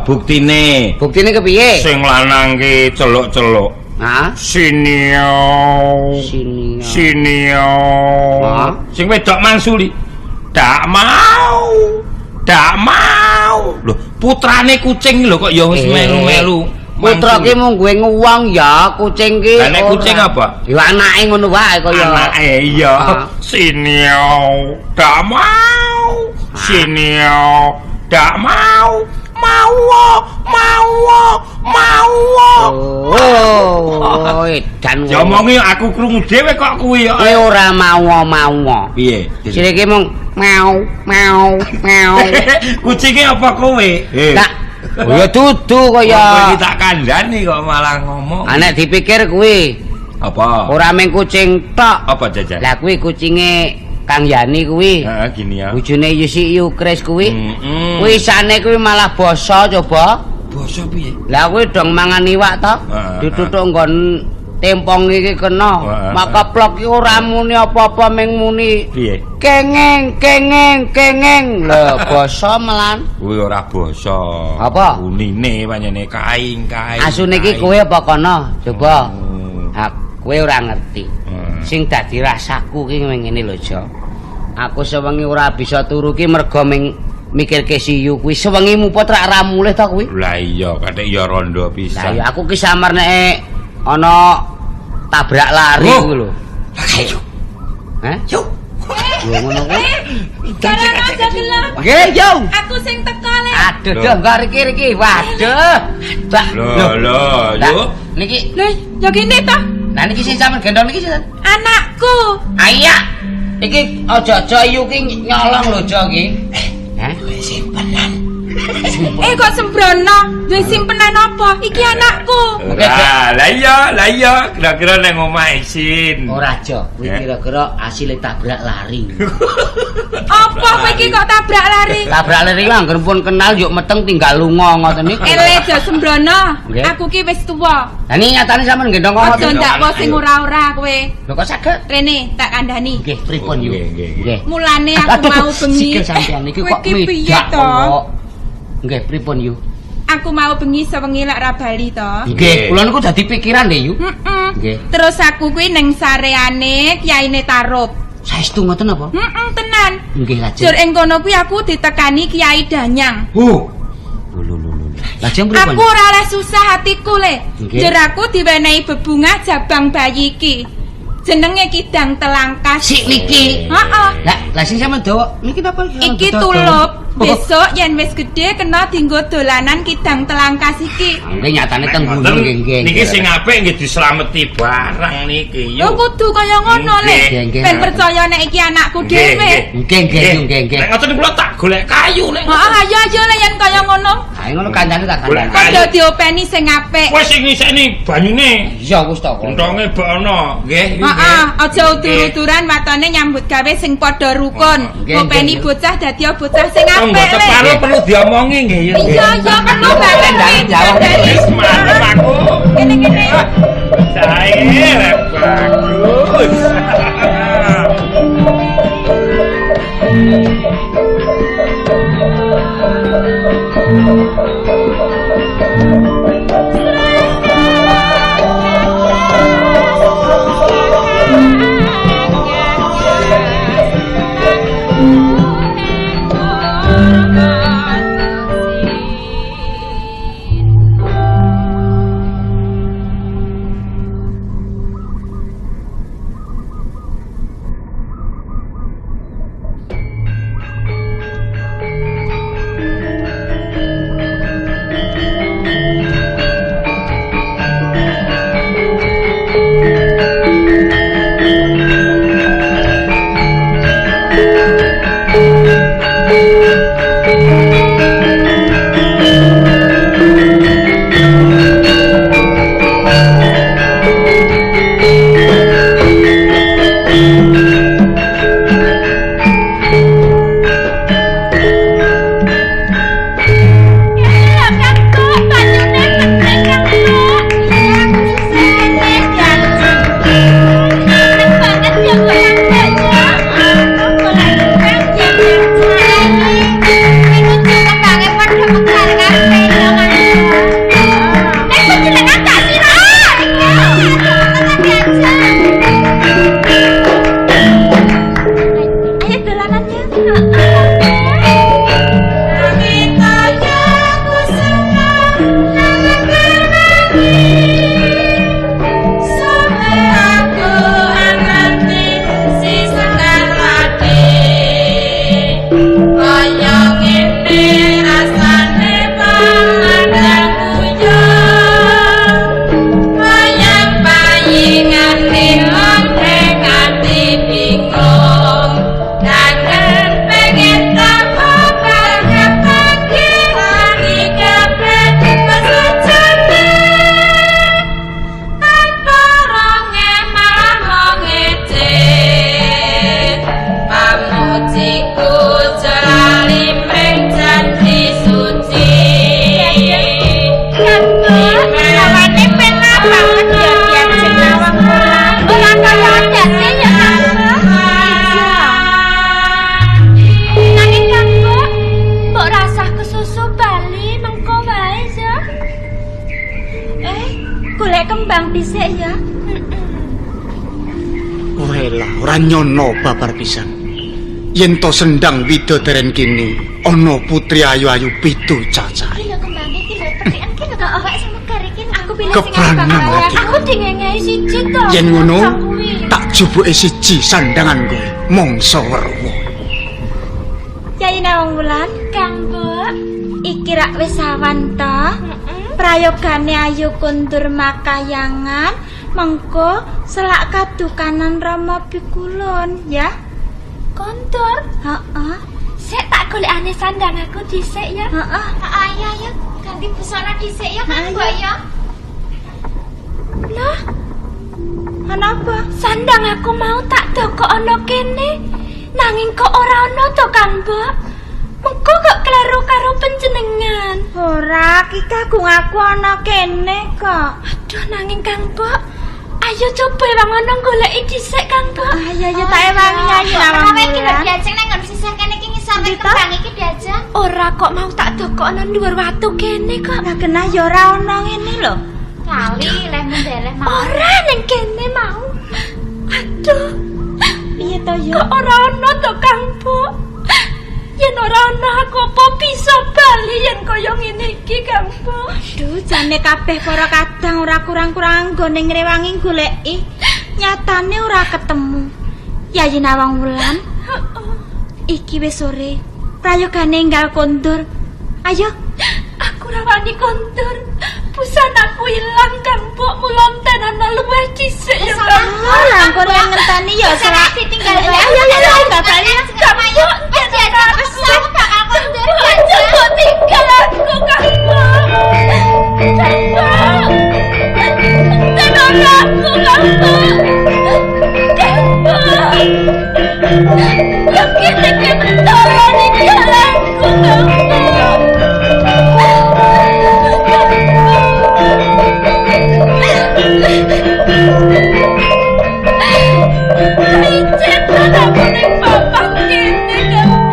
S8: buktine.
S13: Buktine kepiye?
S8: Sing lanang ki celuk-celuk.
S13: Hah?
S8: Sinio.
S13: Sinio.
S8: Sinio.
S13: Hah?
S8: Sing wedok mangsuli. Dak mau. Dak mau. Lho, putrane kucing lho kok ya wis melu-melu.
S13: Putra ki mung gue nguwong ya, kucing ki.
S8: Lah nek kucing apa?
S13: Ya anake ngono wae kaya.
S8: Anake iya. Sinio. Dak mau. Sinio. Dak mau. Mau, mau, mau.
S13: Oh, edan.
S8: Diomongi aku krungu dhewe kok kuwi kok.
S13: Kowe ora mau-mau.
S8: Piye?
S13: Sire iki mung mau, mau, mau.
S8: Kucinge apa kowe?
S13: Tak. Oh ya dudu kaya.
S8: Kowe iki tak kandhani kok malah ngomong.
S13: Ah nek dipikir kuwi.
S8: Apa?
S13: Ora mung kucing tok.
S8: Apa jajan?
S13: Lah kuwi kucinge Kang Yani kuwi.
S8: Heeh, gini ya.
S13: Bojone Yusi Yukris kuwi. Kuwi isane kuwi malah basa coba.
S8: Basa piye?
S13: Lah kuwi dong mangan iwak to. Dituthuk nggon tempong iki kena. Maka plok iki ora muni apa-apa ming muni.
S8: Piye?
S13: Kengeng, kengeng, kengeng. Lho, basa melan.
S8: Kuwi ora basa.
S13: Apa?
S8: Unine panjene kaing-kaing.
S13: Asune iki kowe apa kono? Coba. Ha, kowe ora ngerti. Sing dadi rasaku ki ngene lho, Jo. Aku sewengi ora bisa turu ki mergo ming mikirke siyu kuwi. Sewengi muput rak ra mulih to kuwi.
S8: Lah iya, kathek ya rondo pisan.
S13: Lah iya aku ki samar nek ana tabrak lari kuwi lho.
S8: Ayo.
S13: Hah?
S8: Yo.
S13: Lho ngono kuwi.
S11: Nggih,
S13: yo.
S11: Aku sing teko le.
S13: Aduh, duh, kok riki-riki. Waduh. Mbak.
S8: Lho, lho, yo.
S13: Niki.
S11: Lho, ya kene to.
S13: Lah niki sing sampean gendong niki sinten?
S11: Anakku.
S13: Ayak. Iki aja-aja yu ki nyolong lho, Jo iki. Hah?
S11: Simpenan. Kok sembrono? Duwe simpenan apa? Iki anakku.
S8: Lah, lah iya, kira-kira nang omah isin.
S13: Ora, Jo. Kuwi kira-kira asile tabrak lari.
S11: Apa kowe iki kok tabrak lari?
S13: Tabrak lari ku angger pun kenal yuk meteng tinggal lunga ngoten niku.
S11: Ele Jo sembrono. Aku ki wis tuwa.
S13: Lah niki nyatane sampean gendong kok
S11: ngoten. Aja ndakwa sing ora-ora kowe.
S13: Lho kok saged?
S11: Rene tak kandhani.
S13: Nggih, pripun yo?
S8: Nggih.
S11: Mulane aku mau bengi.
S13: Sikil sampean iki kok midak kok. Nggih, pripun yu?
S11: Aku mau bengi sewengi lak ra bali to.
S13: Nggih, kula niku dadi pikiran lho yu.
S11: Heeh.
S13: Nggih.
S11: Terus aku kuwi ning sareane kiyaine Tarup.
S13: Saestu ngoten apa?
S11: Heeh, tenan.
S13: Nggih, lajeng.
S11: Jur ing kono kuwi aku ditekani Kiai Danyang.
S13: Oh. Lho lho lho. Lajeng pripun?
S11: Aku ora oleh susah hatiku le. Jur aku diwenehi bebungah jabang bayi iki. Jenenge Kidang Telangkas.
S13: Sik niki.
S11: Heeh.
S13: Lah, lah sing sampean dawa niki napa?
S11: Iki tulup. Besok yen wis gedhe kena dienggo dolanan Kidang Telangkas iki.
S13: Nggih nyatane teng gunung nggih nggih.
S8: Niki sing apik nggih dislameti barang niki
S11: yo. Lho kudu kaya ngono le. Ben percaya nek iki anakku dhewe.
S13: Nggih nggih nggih nggih.
S8: Nek ngoten kula tak golek kayu nek.
S11: Heeh ayo ayo le yen kaya ngono.
S13: Ha ngono kancane tak kandhani.
S11: Padha diopeni sing apik.
S8: Wis sing ngiseni banyune.
S13: Iya wis to.
S8: Entonge bek ana. Nggih.
S11: Heeh, aja udur-uduran watone nyambut gawe sing padha rukun. Ngopeni bocah dadi bocah sing apik.
S8: Tangga separo perlu diomongi nggih ya.
S11: Iya, iya perlu banget iki.
S8: Wis mantep aku.
S11: Kene-kene.
S8: Sae bagus.
S12: Nyono babar pisan. Yen to sendang widodaren kini ana putri ayu-ayu pitu cacahe.
S9: Lho kembange iki lho petikan ki lho kok semegar iki. Aku pilih sing
S12: abang.
S9: Aku dingengehi siji to.
S12: Yen ngono tak jupuke siji sandangan kowe mangsa weruh.
S5: Yai Nawang Wulan,
S9: Kang Mbok,
S5: iki rak wis awan to. Prayogane ayu kondur makayangan. Mengko selak kadukanan Rama Pikulun ya.
S9: Kondur?
S5: Heeh.
S9: Sik tak golekane sandang aku dhisik ya.
S5: Heeh.
S9: Ayo ayo ganti busana dhisik ya Kang Mbok ya. Lah,
S5: ana apa?
S9: Sandang aku mau tak dokok ana kene. Nanging kok ora ana to Kang Mbok? Mengko kok kleru karo panjenengan.
S5: Ora, iki kagung aku ana kene kok.
S9: Aduh, nanging Kang Mbok, ayo coba ewang ana goleki dhisik Kang Mbok.
S5: Ayo ayo tak ewangi Nyai Nawang.
S9: Ora iki lho diajeng nang nggon sisih kene iki ngisor kembang iki diajeng. Ora kok mau tak dokok ana dhuwur watu kene kok.
S5: Lah genah ya ora ana ngene lho.
S9: Kali leh mendeleh mau. Ora ning kene mau. Aduh.
S5: Piye to yo?
S9: Kok ora ana to Kang Mbok? Yen ora ana aku apa bisa bali yen kaya ngene iki Kang Mbok.
S5: Aduh, jane kabeh para kadang ora kurang-kurang nggone ngrewangi goleki. Nyatane ora ketemu. Yayi Nawang Wulan. Iki wis sore. Prayogane enggal kondur. Ayo,
S9: aku ora wani kondur. Busanaku ilang Kang Mbok, mula tenan luwih dhisik ya Kang.
S5: Lah engko nek ngenteni ya selak
S9: ditinggal.
S5: Ayo ayo ayo bapak ya.
S9: Kang Mbok, aku bakal kondur. Aja tinggal aku Kang Mbok. Kang Mbok. Tenan aku Kang Mbok. Kang Mbok. Ya kene ki mentara ninggal aku Kang Mbok. Icet aku ning papan kene Kang.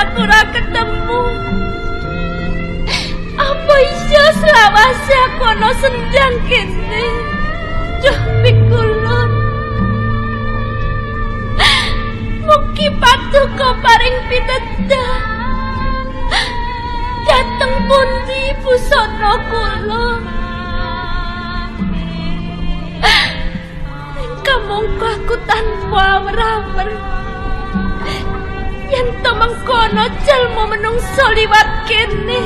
S11: aku ora ketemu. Apa iya selawase aku ana sendang kene? Duh pikulun. Mugi paduka paring pitedah. Dateng pundi busana kula? Kamangka aku tanpa awer-awer. Yen to mengkono jalma menungso liwat kene,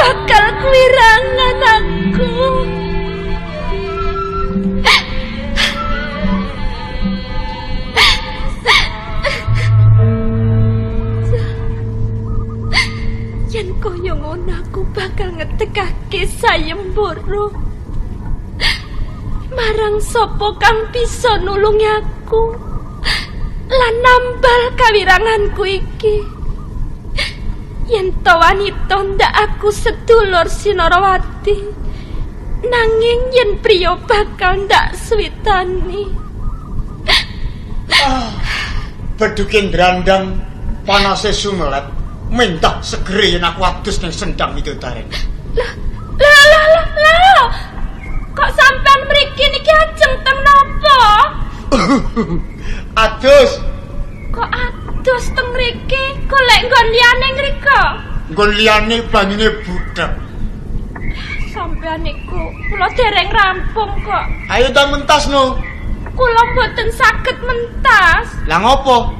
S11: bakal kuwirangan aku. Yen kaya ngono aku bakal ngetekake sayembara. Marang sapa kang bisa nulungi aku lan nambal kawiranganku iki? Yen to wanita ndak aku sedulur Sinarawati, nanging yen priya bakal ndak switani.
S12: Ah, beduke ndrandang panase sumelet, mentah segere yen aku adus ning sendang midodaren.
S11: Lah, lah, lah, lah, lah. Kok sampean mriki niki ajeng teng napa?
S12: Adus.
S11: Kok adus teng mriki? Golek nggon liyane ngriko?
S12: Nggon liyane banyune budhek.
S11: Sampean niku kula dereng rampung kok.
S12: Ayo ta mentas no.
S11: Kula mboten saged mentas.
S12: Lah ngopo?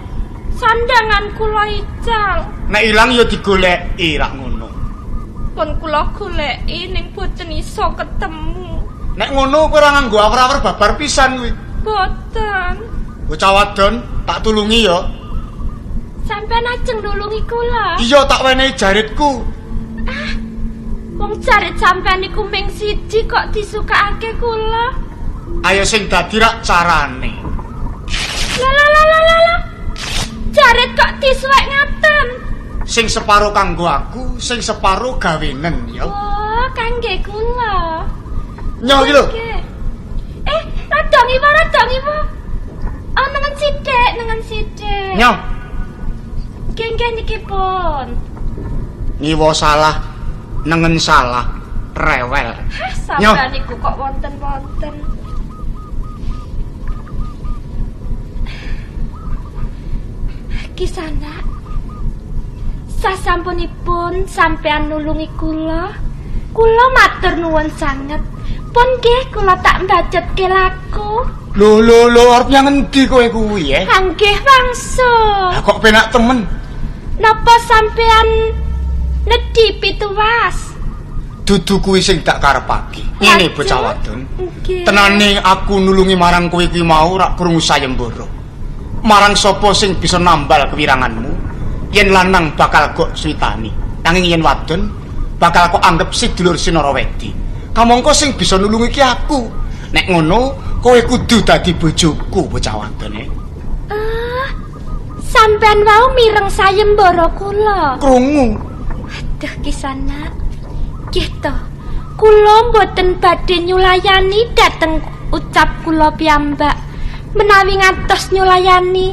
S11: Sandangan kula ical.
S12: Nek ilang ya digoleki rak ngono.
S11: Pun kula goleki ning boten iso ketemu.
S12: Nek ngono kowe ora nganggo awer-awer babar pisan kuwi.
S11: Boten.
S12: Bocah wadon, tak tulungi ya.
S11: Sampeyan ajeng nulungi kula?
S12: Iya, tak wenehi jaritku.
S11: Ah, wong jarit sampeyan niku ming siji kok disukakake kula.
S12: Ayo sing dadi rak carane.
S11: La la la la la. Jarit kok disuwek ngaten?
S12: Sing separo kanggo aku, sing separo gawenen ya.
S11: Oh, kangge kula.
S12: Nyoh iki lho.
S11: Eh, rada ngiwa, rada ngiwa. Oh, nengen sithik, nengen sithik.
S12: Nyoh.
S11: Nggih niki pun.
S12: Ngiwa salah, nengen salah, rewel.
S11: Hah, sampean niku kok wonten-wonten. Kisana. Sasampunipun sampean nulungi kula, kula matur nuwun sanget. Pun nggih kula tak mbacutke laku.
S12: Lho lho lho, arep nyang endi kowe kuwi, eh?
S11: Nggih wangsul.
S12: Lah kok penak temen?
S11: Napa sampean nedhi pituwas?
S12: Dudu kuwi sing tak karepake. Ngene bocah wadon. Tenane aku nulungi marang kowe kuwi mau rak krungu sayembara. Marang sapa sing bisa nambal kewiranganmu? Yen lanang bakal kok switani, nanging yen wadon bakal kok anggep sedulur Sinarawedi. Kamangka sing bisa nulungi ki aku. Nek ngono, kowe kudu dadi bojoku bocah wadon e.
S11: Sampean wau mireng sayembara kula.
S12: Krungu.
S11: Aduh Kisana. Nggih to. Kula mboten badhe nyulayani dhateng ucap kula piyambak. Menawi ngantos nyulayani,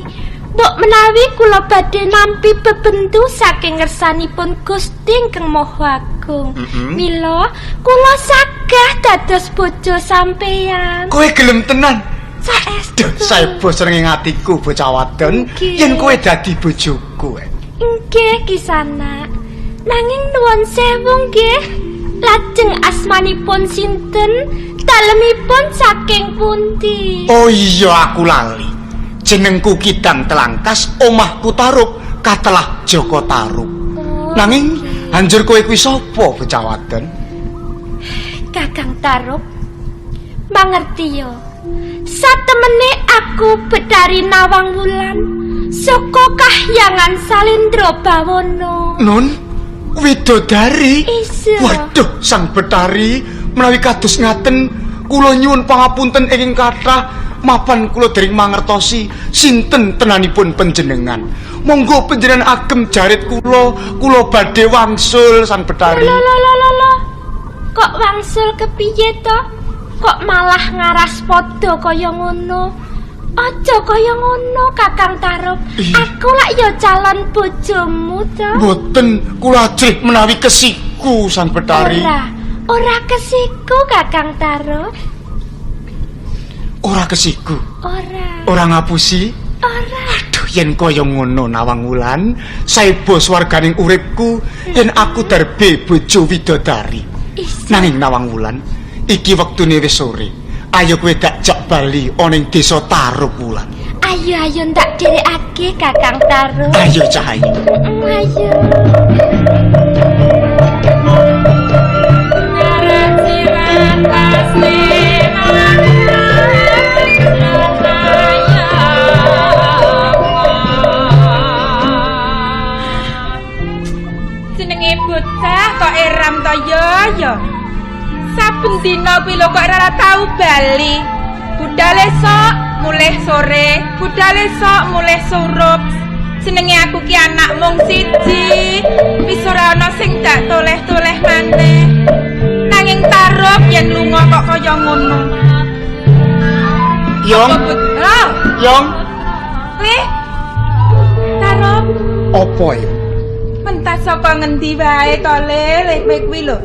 S11: mbok menawi kula badhe nampi bebendu saking ngersanipun Gusti ingkang Maha Agung. Mila kula sagah dados bojo sampeyan.
S12: Kowe gelem tenan?
S11: Saestu.
S12: Saebo srengeng atiku bocah wadon yen kowe dadi bojoku.
S11: Nggih Kisana. Nanging nuwun sewu nggih. Lajeng asmanipun sinten? Dalemipun saking pundi?
S12: Oh iya aku lali. Jenengku Kidang Telangkas, omahku Tarub, katelah Joko Tarub.
S11: Oh,
S12: nanging anjur kowe kuwi sapa bocah wadon?
S11: Kakang Tarub, mangerti yo. Satemene aku Betari Nawang Wulan saka kahyangan Salindra Bawana.
S12: Nun, widodari.
S11: Isa.
S12: Waduh, Sang Betari, menawi kados ngaten kula nyuwun pangapunten ingkang kathah. Mapan kula dereng mangertosi sinten tenanipun panjenengan. Monggo panjenengan agem jarit kula, kula badhe wangsul Sang Betari.
S11: Lho lho lho lho. Kok wangsul kepiye to? Kok malah ngaras padha kaya ngono?
S5: Aja kaya ngono, Kakang Tarub. Aku lak ya calon bojomu to.
S15: Mboten, kula ajrih menawi kesiku Sang Betari.
S5: Ora, ora kesiku Kakang Tarub.
S15: Ora kesiku.
S5: Ora.
S15: Ora ngapusi.
S5: Ora.
S15: Aduh, yen kaya ngono Nawang Wulan, saebo swarganing uripku yen aku darbe bojo widodari. Nanging Nawang Wulan, iki wektune wis sore. Ayo kowe dak jak bali ana ing desa Tarub Wulan.
S5: Ayo ayo ndak dherekake Kakang Tarub.
S15: Ayo Cahayu.
S5: Ayo.
S11: Jenenge bocah kok eram to ya ya. Saben dina kuwi lho kok ora tau bali. Budale sok mulih sore, budale sok mulih surup. Jenenge aku ki anak mung siji, wis ora ana sing dak toleh-toleh maneh. Nanging Tarub yen lunga kok kaya ngono.
S15: Yong.
S11: Lho,
S15: Yong,
S11: Le. Tarub,
S15: apa ya?
S11: mentas saka ngendi wae to Le, le kowe kuwi lho.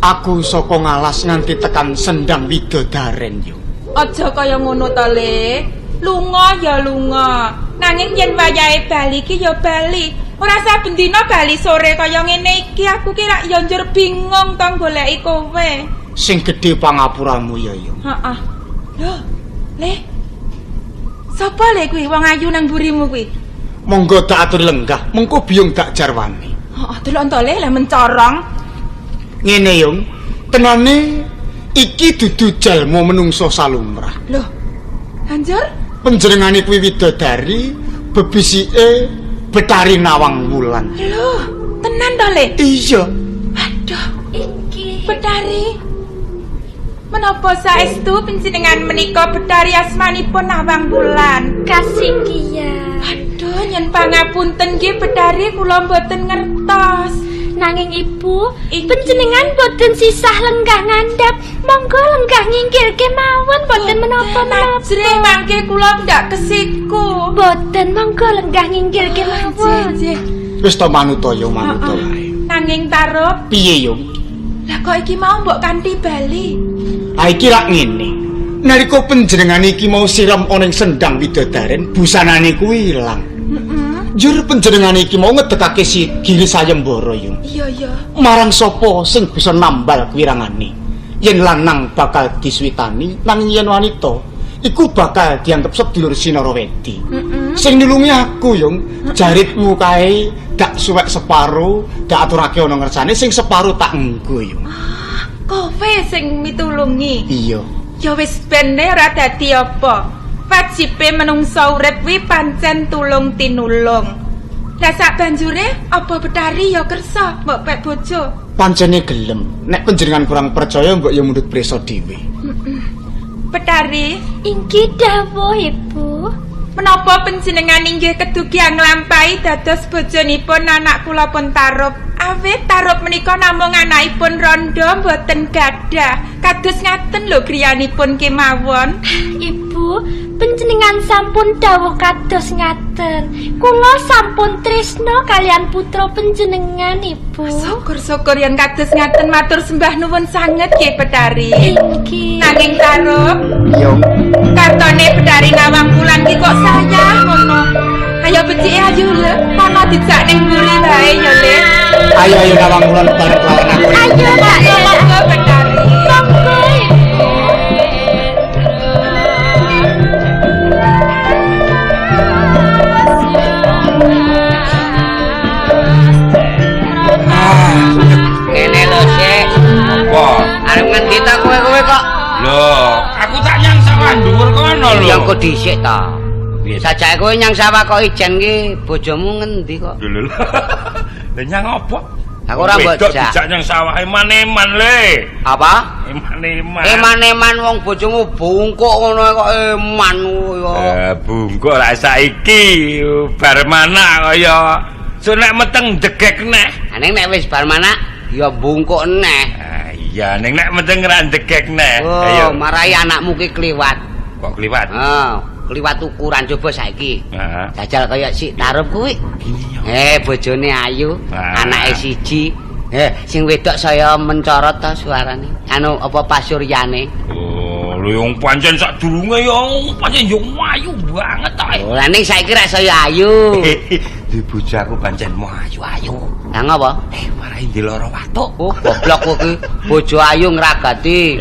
S15: Aku saka ngalas nganti tekan Sendang Widodaren yo.
S11: Aja kaya ngono to, Le. Lunga ya lunga. Nanging yen wayahe bali ki ya bali. Ora saben dina bali sore kaya ngene iki aku ki rak ya njur bingung to goleki kowe.
S15: Sing gedhe pangapuramu ya yo.
S11: Heeh. Lho, Le. Sapa Le kuwi wong ayu nang mburimu kuwi?
S15: Monggo tak atur lenggah, mengko biyung tak jarwani.
S11: Heeh, delok to Le, lah mencorong.
S15: Ngene Yung, tenane iki dudu jalma menungso salumrah.
S11: Lho. Lanjur?
S15: Panjenengane kuwi widodari, bebisike Betari Nawang Wulan.
S11: Lho, tenan to Le?
S15: Iya.
S11: Waduh, iki Betari. Menapa saestu panjenengan menika Betari asmanipun Nawang Wulan?
S5: Kasinggihan.
S11: Aduh, nyen pangapunten nggih Betari kula mboten ngertos.
S5: Nanging Ibu, panjenengan boten sisah lenggah ngandhap. Monggo lenggah nginggil kemawon boten menapa-menapa.
S11: Ajrih mangke kula ndak kesiku.
S5: Boten, monggo lenggah nginggil kemawon.
S15: Wis to manuta yo, manuta wae.
S11: Nanging Tarub,
S15: Piye Yung?
S11: lah kok iki mau mbok kanthi bali?
S15: Ha iki rak ngene. Nalika panjenengane iki mau siram ana ing Sendang Widodaren, busanane kuwi ilang. Njur panjenengane iki mau ngedekake si Giri Sayembara Yung.
S11: Iya iya.
S15: Marang sapa sing bisa nambal kwirangane? Yen lanang bakal diswitani, nanging yen wanita iku bakal dianggep sedulur Sinarawedi. Sing nulungi aku Yung, jaritmu kae dak suwek separo, dak aturake ana ngersane sing separo tak nggo Yung.
S11: Kowe sing mitulungi.
S15: Iya.
S11: Ya wis bene ora dadi apa. Wajibe menungsa urip kuwi pancen tulung tinulung. Lah sak banjure apa Betari ya kersa mbok pek bojo?
S15: Pancene gelem. Nek panjenengan kurang percaya mbok ya mundhut prisa dhewe.
S11: Betari,
S5: Inggih dawuh Ibu.
S11: menapa panjenengan inggih kedugian nglampahi dados bojonipun anak kula pun Tarub? Awit Tarub menika namung anakipun rondo mboten gadah. Kados ngaten lho griyanipun kemawon.
S5: Ibu, panjenengan sampun dawuh kados ngaten. Kula sampun tresna kalian putra panjenengan, Ibu.
S11: Syukur-syukur yen kados ngaten matur sembah nuwun sanget nggih Betari.
S5: Inggih.
S11: Nanging Tarub,
S15: Yung,
S11: katone Betari Nawang Wulan ki kok sayah ngono. Ayo becike ayo le, kono dijak ning mburi wae ya Le.
S15: Ayo ayo Nawang Wulan bareng lawan aku.
S5: Ayo Pak.
S11: Monggo Betari.
S5: Monggo Ibu.
S13: Ngene lho, Sik.
S8: Apa?
S13: Arep ngendi ta kowe-kowe kok?
S8: Lho, aku tak nyang sawah dhuwur kono lho.
S13: Ya engko dhisik ta. Sajake kowe nyang sawah kok ijen ki bojomu ngendi kok?
S8: Lho lho. Lha nyang apa?
S13: Aku ora mbok
S8: Wedok
S13: jak.
S8: dijak nyang sawah eman-eman le.
S13: Apa?
S8: Eman-eman.
S13: Eman-eman wong bojomu bungkuk ngono kok eman kuwi kok.
S8: Bungkuk lak saiki bar manak kaya so nek meteng ndegek neh.
S13: Ning nek wis bar manak ya bungkuk neh.
S8: Ah iya, ning nek meteng ra ndegek neh.
S13: Oh, marai anakmu ki kliwat.
S8: Kok kliwat?
S13: Heeh. Kliwat ukuran coba saiki.
S8: Heeh.
S13: Jajal kaya si Tarub kuwi. Bojone ayu, anake siji. Sing wedok saya mencorot ta suarane. Anu apa pasuryane?
S8: Oh, lho yang pancen sadurunge ya pancen yo ayu banget ta.
S13: Oh, lah ning saiki rek saya ayu.
S8: Di bojo aku pancen ayu-ayu.
S13: Lah ngopo?
S8: Marai ndi lara watuk.
S13: Oh, goblok kowe iki. Bojo ayu ngragati.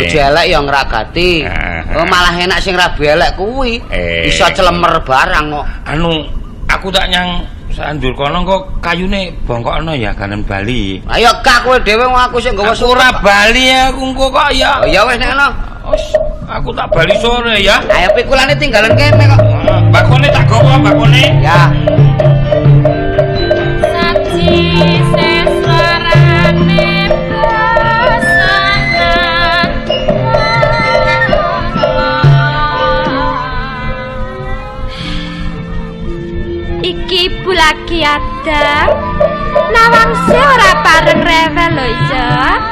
S13: Bojo elek ya ngragati. Oh, malah enak sing rabi elek kuwi. Iso celemer barang kok.
S8: Anu, aku tak nyang sandur kono kok kayune bongkokno ya kanan bali.
S13: Ayo gak kowe dhewe wong aku sing nggawa
S8: Aku ora bali aku engko kok ya.
S13: Oh ya wis nek ngono.
S8: Aku tak bali sore ya.
S13: Ayo pikulane tinggalan kene kok.
S8: Bakone tak gowo bakone.
S13: Ya.
S11: Saji seswarane pasangan. Iki ibu lagi adang. Nawangse ora pareng rewel lho ya.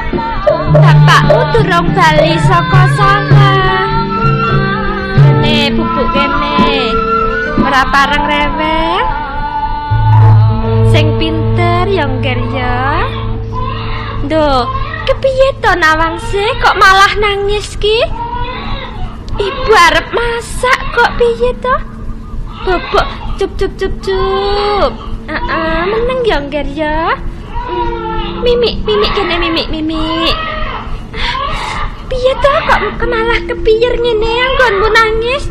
S11: Bapakmu durung bali saka sawah. Kene bubuk kene. Ora pareng rewel. Sing pinter ya ngger ya. Duh, kepiye to Nawangse kok malah nangis ki? Ibu arep masak kok piye to? Bubuk cup cup cup cup. Meneng ya ngger ya. Mimik, mimik kene mimik, mimik. Piye to kok malah kepiyer ngene anggonmu nangis?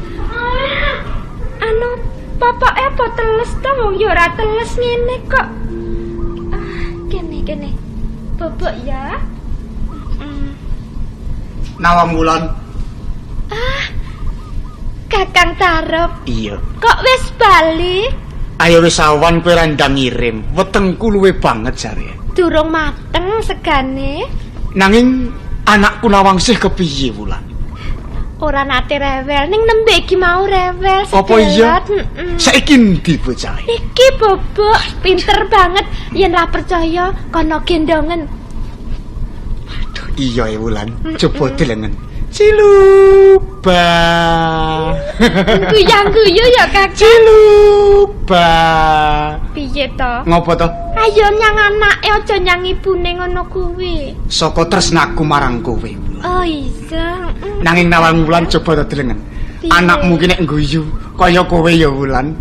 S11: Anu, popoke apa teles to wong ya ora teles ngene kok. Kene kene. Bobok ya.
S15: Nawang Wulan.
S5: Kakang Tarub.
S15: Iya.
S5: Kok wis bali?
S15: Ayo wis awan kowe randang ngirim. Wetengku luwe banget jare.
S5: Durung mateng segane.
S15: Nanging anakku Nawangsih kepiye Wulan?
S5: Ora nate rewel, ning nembe iki mau rewel.
S15: Apa iya? Saiki endi bocahe?
S5: Iki bobok pinter banget. Yen ra percaya kono gendongen.
S15: Aduh iya ya Wulan, coba delengen. Ciluba.
S5: Guyang-guyu ya Kakang.
S15: Ciluba.
S5: Piye to?
S15: Ngopo to?
S5: Ayo nyang anake aja nyang ibune ngono kuwi.
S15: Saka tresnaku marang kowe.
S5: Oh iya.
S15: Nanging Nawang Wulan coba to delengen. Anakmu ki nek guyu kaya kowe ya Wulan.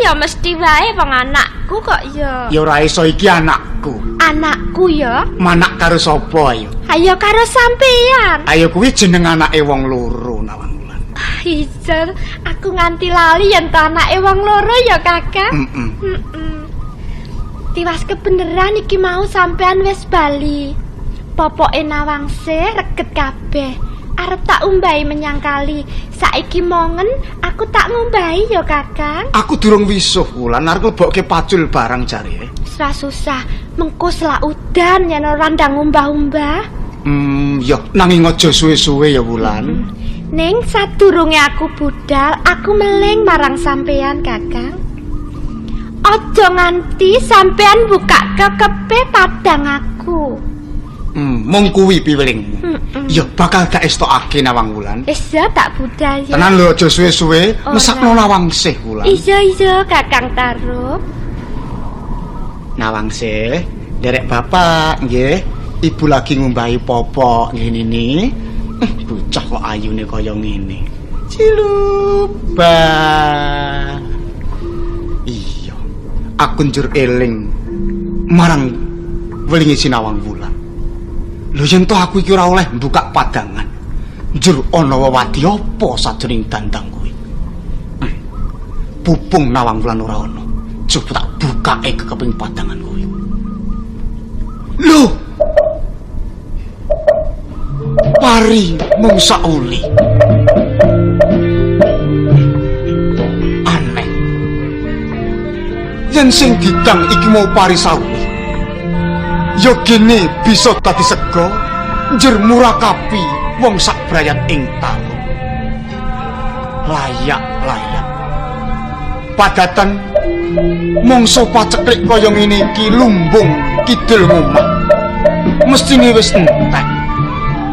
S5: Ya mesti wae wong anakku kok ya.
S15: Ya ora iso iki anakku.
S5: Anakku ya?
S15: Manak karo sapa ayo?
S5: Ayo karo sampeyan.
S15: Ayo kuwi jeneng anake wong loro Nawang Wulan.
S5: Iya, aku nganti lali yen to anake wong loro ya Kakang. Tiwas kebeneran iki mau sampean wis bali. Popoke Nawangse reget kabeh. Arep tak umbahi menyang kali. Saiki mongen aku tak ngumbahi ya Kakang.
S15: Aku durung wisuh Wulan arep lebokke pacul barang jare.
S5: Ora susah, mengko selak udan yen ora ndang ngumbah-umbah.
S15: Ya nanging aja suwe-suwe ya Wulan.
S5: Ning sadurunge aku budal, aku meling marang sampean Kakang. Aja nganti sampean buka kekepe padang aku.
S15: Mung kuwi piwelingmu. Ya bakal tak estokake Nawang Wulan.
S5: Wis ya tak budal ya.
S15: Tenan lho aja suwe-suwe, mesakno Nawangsih Wulan.
S5: Iya iya Kakang Tarub.
S15: Nawangsih, nderek bapak nggih. Ibu lagi ngumbahi popok ngene ini. Bocah kok ayune kaya ngene. Ciluba. Iya. Aku njur eling marang welinge si Nawang Wulan. Lho yen to aku iki ora oleh mbuka padangan. Njur ana wewadi apa sajroning dandang kuwi? Pupung Nawang Wulan ora ana. Coba tak bukake kekeping padangan kuwi. Lho. Pari mung sauli. Aneh. Yen sing didang iki mau pari sauli. Ya gene bisa dadi sega njur murakapi wong sak brayat ing talo. Layak-layak. Padatan mangsa paceklik kaya ngene iki lumbung kidul ngomah. Mestine wis entek.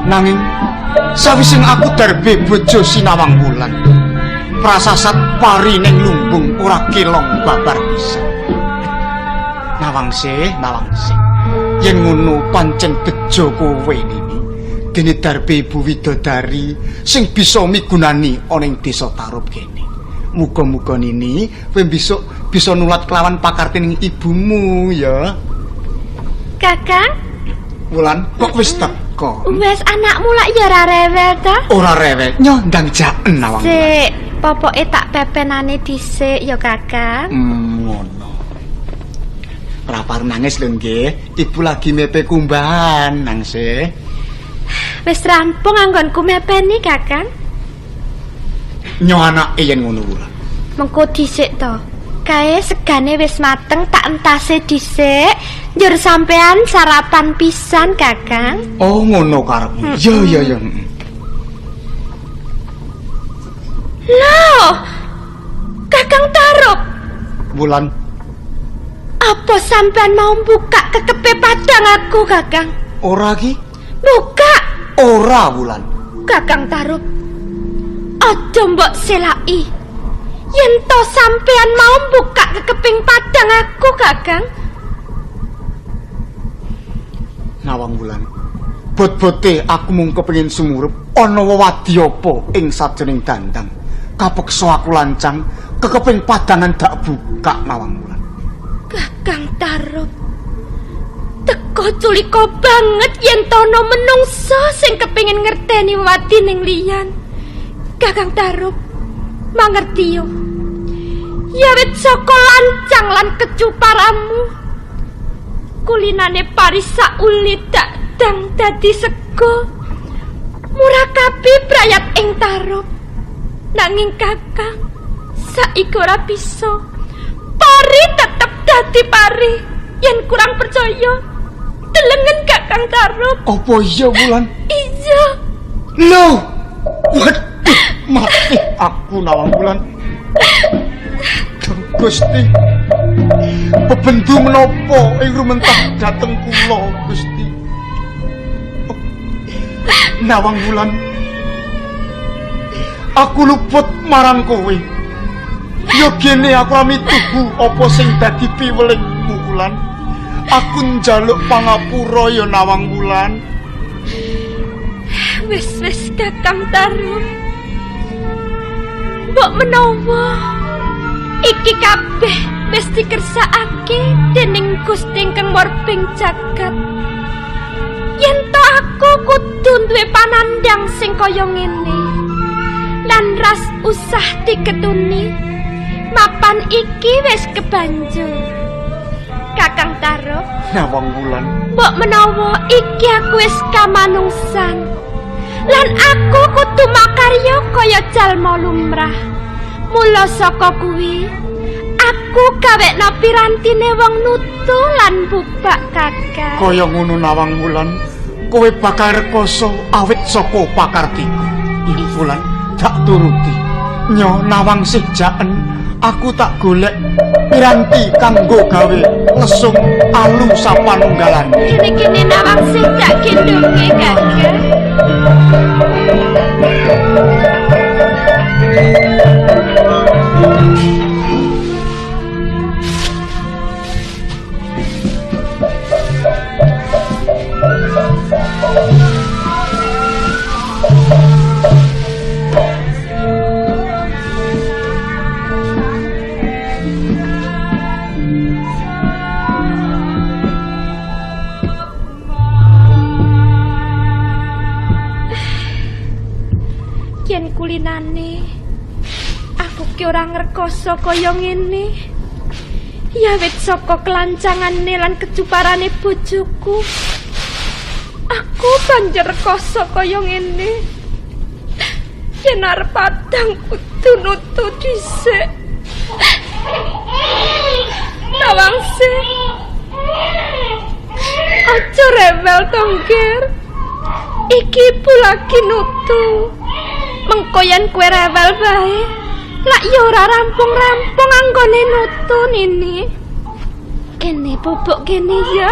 S15: Nanging sawise aku darbe bojo si Nawang Wulan, Prasasat pari ning lumbung ora kelong babar pisan. Nawangsih, Nawangsih. Yen ngono pancen bejo kowe Nini. Dene darbe Ibu Widodari sing bisa migunani ana ing desa Tarub kene. Muga-muga Nini kowe besok bisa nulat kelawan pakarti ning ibumu ya.
S5: Kakang,
S15: Wulan kok wis teko?
S5: Wis anakmu lak ya ora rewel ta?
S15: Ora rewel, nyondang jaen Nawang.
S5: Sik, popoke tak pepenane dhisik ya Kakang.
S15: Ngono. Ora pareng nangis lho nggih. Ibu lagi mepe kumbahan nangse.
S5: Wis rampung anggonku mepeni Kakang.
S15: Nyo anake yen ngono Wulan.
S5: Mengko dhisik to. Kae segane wis mateng tak entase dhisik. Njur sampean sarapan pisan Kakang.
S15: Oh ngono karepmu. Ya ya ya.
S5: Loh. Kakang Tarub,
S15: Wulan,
S5: apa sampean mau buka kekepe padang aku Kakang?
S15: Ora ki?
S5: Buka.
S15: Ora Wulan.
S5: Kakang Tarub, aja mbok selaki. Yen to sampean mau buka kekeping padang aku Kakang.
S15: Nawang Wulan. Bot-bote aku mung kepengin sumurup ana wewadi apa ing sajroning dandang. Kapeksa aku lancang kekeping padangan dak buka Nawang Wulan.
S5: Kakang Tarub, teko culika banget yen tono menungso sing kepengin ngerteni wewadi ning liyan. Kakang Tarub, mangerti yo. Ya wit saka lancang lan kecuparamu. Kulinane pari sauli dak dang dadi sego. Murakabi brayat ing Tarub. Nanging Kakang saiki ora bisa. Pari tetep dadi pari. Yen kurang percaya, delengen Kakang Tarub.
S15: Apa iya Wulan?
S5: Iya.
S15: Lho. Waduh, mati aku Nawang Wulan. Duh, Gusti. Bebendu menapa ing rumentah dhateng kula, Gusti. Nawang Wulan. Aku luput marang kowe. Ya gene aku ora mituhu apa sing dadi piwelingmu Wulan. Aku njaluk pangapura ya Nawang Wulan.
S5: Wis wis Kakang Tarub. Mbok menawa iki kabeh wis dikersakake dening Gusti ingkang morbing jagat. Yen to aku kudu duwe panandhang sing kaya ngene. Lan ras usah diketuni. Mapan iki wis kebanjur. Kakang Tarub,
S15: Nawang Wulan.
S5: mbok menawa iki aku wis kamanungsan. Lan aku kudu makarya kaya jalma lumrah. Mula saka kuwi aku gawekno pirantine wong nutu lan bubak Kakang.
S15: Kaya ngono Nawang Wulan, kowe bakal rekoso awit saka pakartiku. Iya Wulan, tak turuti. Nyo Nawang sih jaen, aku tak golek piranti kanggo gawe lesung alu sapanunggalane.
S5: Kene-kene Nawang sih tak gendhongke Kakang. Yen kulinane aku ki ora ngrekoso kaya ngene. Ya wit saka kelancangane lan kecuparane bojoku. Aku banjur rekoso kaya ngene. Yen arep padang kudu nutu dhisik. Nawangse. Aja rewel to, Ngger. Iki ibu lagi nutu. Mengko yen kowe rewel bae, lak ya ora rampung-rampung anggone nutu Nini. Kene bobok kene ya.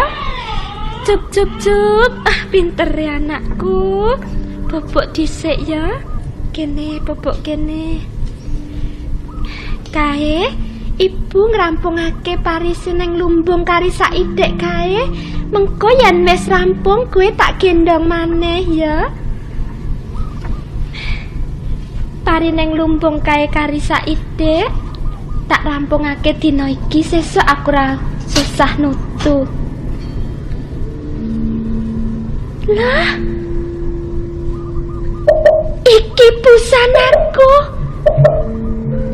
S5: Cup cup cup. Ah pinter ya anakku. Bobok dhisik ya. Kene bobok kene. Kae ibu ngrampungake parise nang lumbung kari saithik kae. Mengko yen wis rampung kowe tak gendong maneh ya. Pari nang lumbung kae kari saithik tak rampungake dina iki, sesuk aku ora susah nutu. Lah, iki busanaku.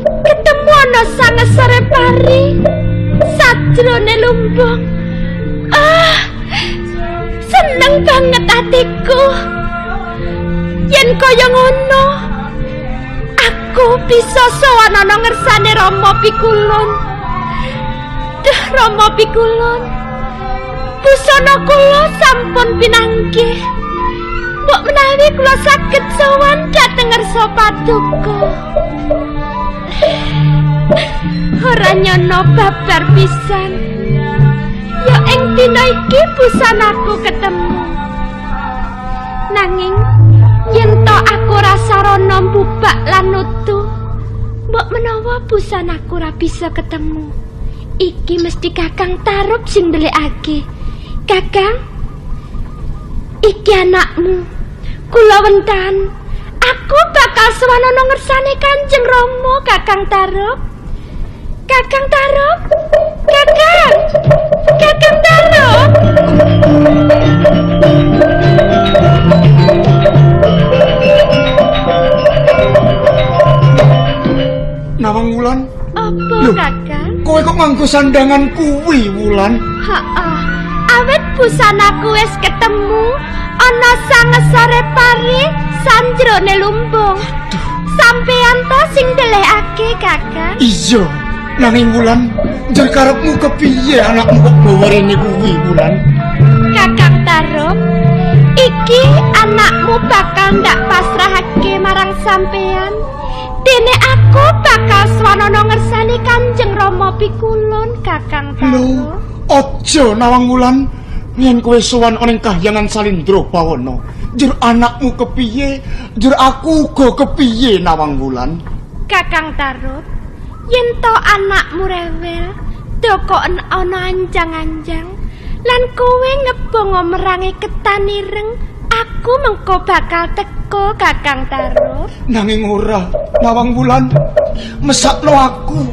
S5: Ketemu ana sangesore pari sajrone lumbung. Ah, seneng banget atiku. Yen kaya ngono, aku bisa sowan ana ngersane Rama Pikulun. Duh, Rama Pikulun, busana kula sampun pinanggih. Mbok menawi kula saged sowan dhateng ngersa paduka. Ora nyono babar pisan. Ya ing dina iki busanaku ketemu. Nanging yen to aku ora sarana mbubak lan nutu, mbok menawa busanaku ora bisa ketemu. Iki mesti Kakang Tarub sing ndelikake. Kakang, iki anakmu. Kula wentan, aku bakal sowan ana ngersane Kanjeng Rama, Kakang Tarub. Kakang Tarub, Kakang, Kakang Tarub.
S15: Nawang Wulan.
S5: Apa, Kakang?
S15: Kowe kok nganggo sandangan kuwi, Wulan?
S5: Heeh. Awit busanaku wis ketemu ana sangesore pari sanjrone lumbung. Sampeyan to sing ndelekake, Kakang?
S15: Iya. Nanging Wulan, njer karepmu kepiye anakmu kok gawa rene kuwi, Wulan?
S5: Kakang Tarub, iki anakmu bakal ndak pasrahake marang sampeyan. Dene aku bakal swanana ngersane Kanjeng Rama Pikulun, Kakang Tarub.
S15: Aja Nawang Wulan, yen kowe sowan ana ing kahyangan Salindra Bawana, njur anakmu kepiye, njur aku uga kepiye Nawang Wulan?
S5: Kakang Tarub, yen to anakmu rewel, dokoken ana anjang-anjang, lan kowe ngebongo merangi ketan ireng, aku mengko bakal teko, Kakang Tarub.
S15: Nanging ora, Nawang Wulan, mesakno aku.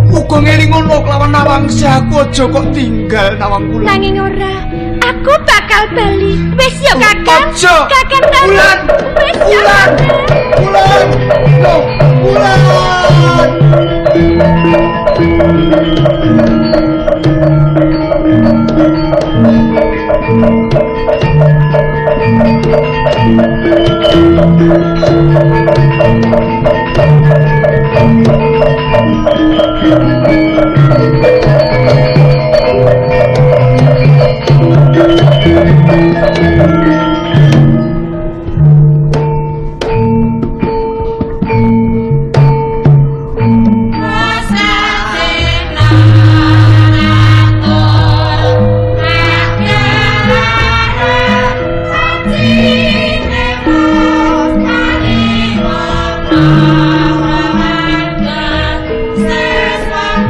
S15: Uga ngelingono kelawan Nawangsi, aku aja kok tinggal Nawang Wulan.
S5: Nanging ora, aku bakal bali. Wis ya, Kakang.
S15: Aja.
S5: Kakang Tarub.
S15: Wulan.
S5: Wis ya,
S15: Wulan. Wulan. Loh, Wulan.
S11: Seswa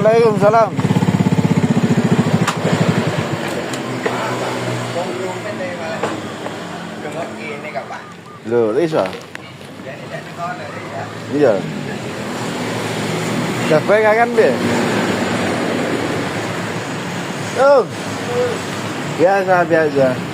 S16: Waalaikumsalam. Lho, iso? Iya. Kafe kangen piye? Oh. Biasa, biasa.